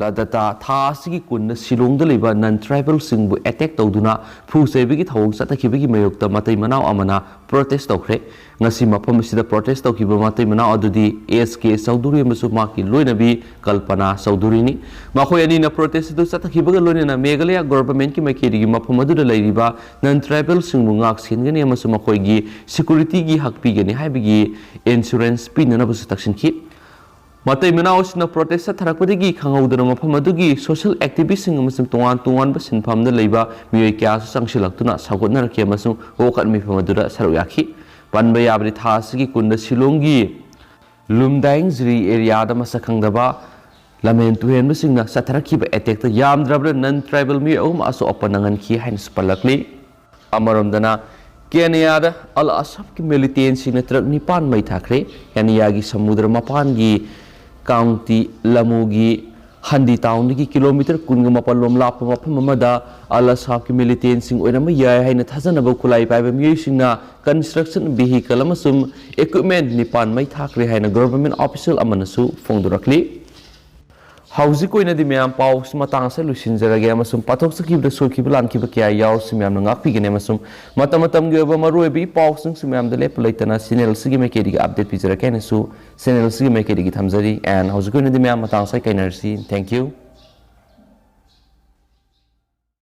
ꯂꯗꯇꯥ ꯊꯥ ꯑꯁꯤꯒꯤ ꯀꯨꯟꯗ ꯁꯤꯂꯣꯡꯗ ꯂꯩꯕ ꯅꯟ ꯇ꯭ꯔꯥꯏꯕꯦꯜꯁꯤꯡꯕꯨ ꯑꯦꯇꯦꯛ ꯇꯧꯗꯨꯅ ꯐꯨ ꯆꯩꯕꯒꯤ ꯊꯧꯑꯣꯡ ꯆꯠꯊꯈꯤꯕꯒꯤ ꯃꯥꯌꯣꯛꯇ ꯃꯇꯩ ꯃꯅꯥꯎ ꯑꯃꯅ ꯄ꯭ꯔꯣꯇꯦꯁ ꯇꯧꯈ꯭ꯔꯦ꯫ ꯉꯁꯤ ꯃꯐꯝ ꯑꯁꯤꯗ ꯄ꯭ꯔꯣꯇꯦꯁ ꯇꯧꯈꯤꯕ ꯃꯇꯩ ꯃꯅꯥꯎ ꯑꯗꯨꯗꯤ ꯑꯦꯁ ꯀꯦ ꯆꯧꯙꯨꯔꯤ ꯑꯃꯁꯨꯡ ꯃꯍꯥꯛꯀꯤ ꯂꯣꯏꯅꯕꯤ ꯀꯜꯄꯅꯥ ꯆꯧꯙꯨꯔꯤꯅꯤ꯫ ꯃꯈꯣꯏ ꯑꯅꯤꯅ ꯄ꯭ꯔꯣꯇꯦꯁ ꯑꯗꯨ ꯆꯠꯊꯈꯤꯕꯒ ꯂꯣꯏꯅꯅ ꯃꯦꯘꯥꯂꯌꯥ ꯒꯣꯚꯔꯟꯃꯦꯟꯠꯀꯤ ꯃꯥꯏꯀꯩꯗꯒꯤ ꯃꯐꯝ ꯑꯗꯨꯗ ꯂꯩꯔꯤꯕ ꯅꯟ ꯇ꯭ꯔꯥꯏꯕꯦꯜꯁꯤꯡꯕꯨ ꯉꯥꯛ ꯁꯦꯟꯒꯅꯤ ꯑꯃꯁꯨꯡ ꯃꯈꯣꯏꯒꯤ ꯁꯦꯀ꯭ꯌꯨꯔꯤꯇꯤꯒꯤ ꯍꯛ ꯄꯤꯒꯅꯤ ꯍꯥꯏꯕꯒꯤ ꯑꯦꯁꯨꯔꯦꯟꯁ ꯄꯤꯅꯅꯕꯁꯨ ꯇꯛꯁꯤꯟꯈꯤ꯫ ꯃꯇꯩ ꯃꯅꯥꯎ ꯑꯁꯤꯅ ꯄ꯭ꯔꯣꯇꯦꯁ ꯆꯠꯊꯔꯛꯄꯗꯒꯤ ꯈꯪꯍꯧꯗꯅ ꯃꯐꯝ ꯑꯗꯨꯒꯤ ꯁꯣꯁꯤꯌꯦꯜ ꯑꯦꯛꯇꯤꯚꯤꯁ꯭ꯠꯁꯤꯡ ꯑꯃꯁꯨꯡ ꯇꯣꯉꯥꯟ ꯇꯣꯉꯥꯟꯕ ꯁꯤꯟꯐꯝꯗ ꯂꯩꯕ ꯃꯤꯑꯣꯏ ꯀꯌꯥꯁꯨ ꯆꯪꯁꯤꯜꯂꯛꯇꯨꯅ ꯁꯧꯒꯠꯅꯔꯛꯈꯤ ꯑꯃꯁꯨꯡ ꯋꯥꯀꯠ ꯃꯤꯐꯝ ꯑꯗꯨꯗ ꯁꯔꯨꯛ ꯌꯥꯈꯤ꯫ ꯄꯟꯕ ꯌꯥꯕꯗꯤ ꯊꯥ ꯑꯁꯤꯒꯤ ꯀꯨꯟꯗ ꯁꯤꯂꯣꯡꯒꯤ ꯂꯨꯝꯗꯥꯏꯡ ꯖꯤꯔꯤ ꯑꯦꯔꯤꯌꯥꯗ ꯃꯁꯛ ꯈꯪꯗꯕ ꯂꯝꯍꯦꯟ ꯇꯨꯍꯦꯟꯕꯁꯤꯡꯅ ꯆꯠꯊꯔꯛꯈꯤꯕ ꯑꯦꯇꯦꯛꯇ ꯌꯥꯝꯗ꯭ꯔꯕꯗ ꯅꯟ ꯇ꯭ꯔꯥꯏꯕꯦꯜ ꯃꯤꯑꯣꯏ ꯑꯍꯨꯝ ꯑꯁꯣꯛ ꯑꯄꯟ ꯅꯪꯍꯟꯈꯤ ꯍꯥꯏꯅꯁꯨ ꯄꯜꯂꯛꯂꯤ꯫ ꯑꯃꯔꯣꯝꯗꯅ, ꯀꯦꯅꯤꯌꯥꯗ ꯑꯜ ꯑꯁꯥꯐꯀꯤ ꯃꯤꯂꯤꯇꯦꯟꯁꯤꯡꯅ ꯇ꯭ꯔꯛ ꯅꯤꯄꯥꯟ ꯃꯩ ꯊꯥꯈ꯭ꯔꯦ꯫ ꯀꯦꯅꯤꯌꯥꯒꯤ ꯁꯃꯨꯗ꯭ꯔ ꯃꯄꯥꯟꯒꯤ ꯀꯥꯎꯟꯇꯤ ꯂꯃꯨꯒꯤ ꯍꯟꯗꯤ ꯇꯥꯎꯟꯗꯒꯤ ꯀꯤꯂꯣꯃꯤꯇꯔ ꯀꯨꯟꯒ ꯃꯥꯄꯜ ꯂꯣꯝ ꯂꯥꯞꯄ ꯃꯐꯝ ꯑꯃꯗ ꯑꯜ ꯑꯁꯥꯐꯀꯤ ꯃꯤꯂꯤꯇꯦꯟꯁꯤꯡ ꯑꯣꯏꯔꯝꯕ ꯌꯥꯏ ꯍꯥꯏꯅ ꯊꯥꯖꯅꯕ ꯈꯨꯠꯂꯥꯏ ꯄꯥꯏꯕ ꯃꯤꯑꯣꯏꯁꯤꯡꯅ ꯀꯟꯁꯇ꯭ꯔꯛꯁꯟ ꯚꯤꯍꯤꯀꯜ ꯑꯃꯁꯨꯡ ꯏꯀ꯭ꯋꯤꯞꯃꯦꯟ ꯅꯤꯄꯥꯟ ꯃꯩ ꯊꯥꯈ꯭ꯔꯦ ꯍꯥꯏꯅ ꯒꯚꯔꯟꯃꯦꯟꯠ ꯑꯣꯐꯤꯁꯤꯌꯦꯜ ꯑꯃꯅꯁꯨ ꯐꯣꯡꯗꯣꯔꯛꯂꯤ꯫ ꯍꯧꯖꯤꯛ ꯑꯣꯏꯅꯗꯤ ꯃꯌꯥꯝ ꯄꯥꯎꯁꯤ ꯃꯇꯥꯡ ꯑꯁꯤꯗ ꯂꯣꯏꯁꯤꯟꯖꯔꯒꯦ, ꯑꯃꯁꯨꯡ ꯄꯥꯊꯣꯛꯆꯈꯤꯕꯗ ꯁꯣꯏꯈꯤꯕ ꯂꯥꯟꯈꯤꯕ ꯀꯌꯥ ꯌꯥꯎꯔꯁꯨ ꯃꯌꯥꯝꯅ ꯉꯥꯛꯄꯤꯒꯅꯤ, ꯑꯃꯁꯨꯡ ꯃꯇꯝ ꯃꯇꯝꯒꯤ ꯑꯣꯏꯕ ꯃꯔꯨꯑꯣꯏꯕ ꯏ ꯄꯥꯎꯁꯤꯡꯁꯨ ꯃꯌꯥꯝꯗ ꯂꯦꯞꯄ ꯂꯩꯇꯅ ꯆꯦꯅꯦꯜ ꯑꯁꯤꯒꯤ ꯃꯥꯏꯀꯩꯗꯒꯤ ꯑꯞꯗꯦꯠ ꯄꯤꯖꯔꯛꯀꯦ ꯍꯥꯏꯅꯁꯨ ꯆꯦꯅꯦꯜ ꯑꯁꯤꯒꯤ ꯃꯥꯏꯀꯩꯗꯒꯤ ꯊꯝꯖꯔꯤ꯫ And ꯍꯧꯖꯤꯛ ꯑꯣꯏꯅꯗꯤ ꯃꯌꯥꯝ ꯃꯇꯥꯡ ꯑꯁꯤꯗ ꯀꯥꯏꯅꯔꯁꯤ꯫ Thank you꯫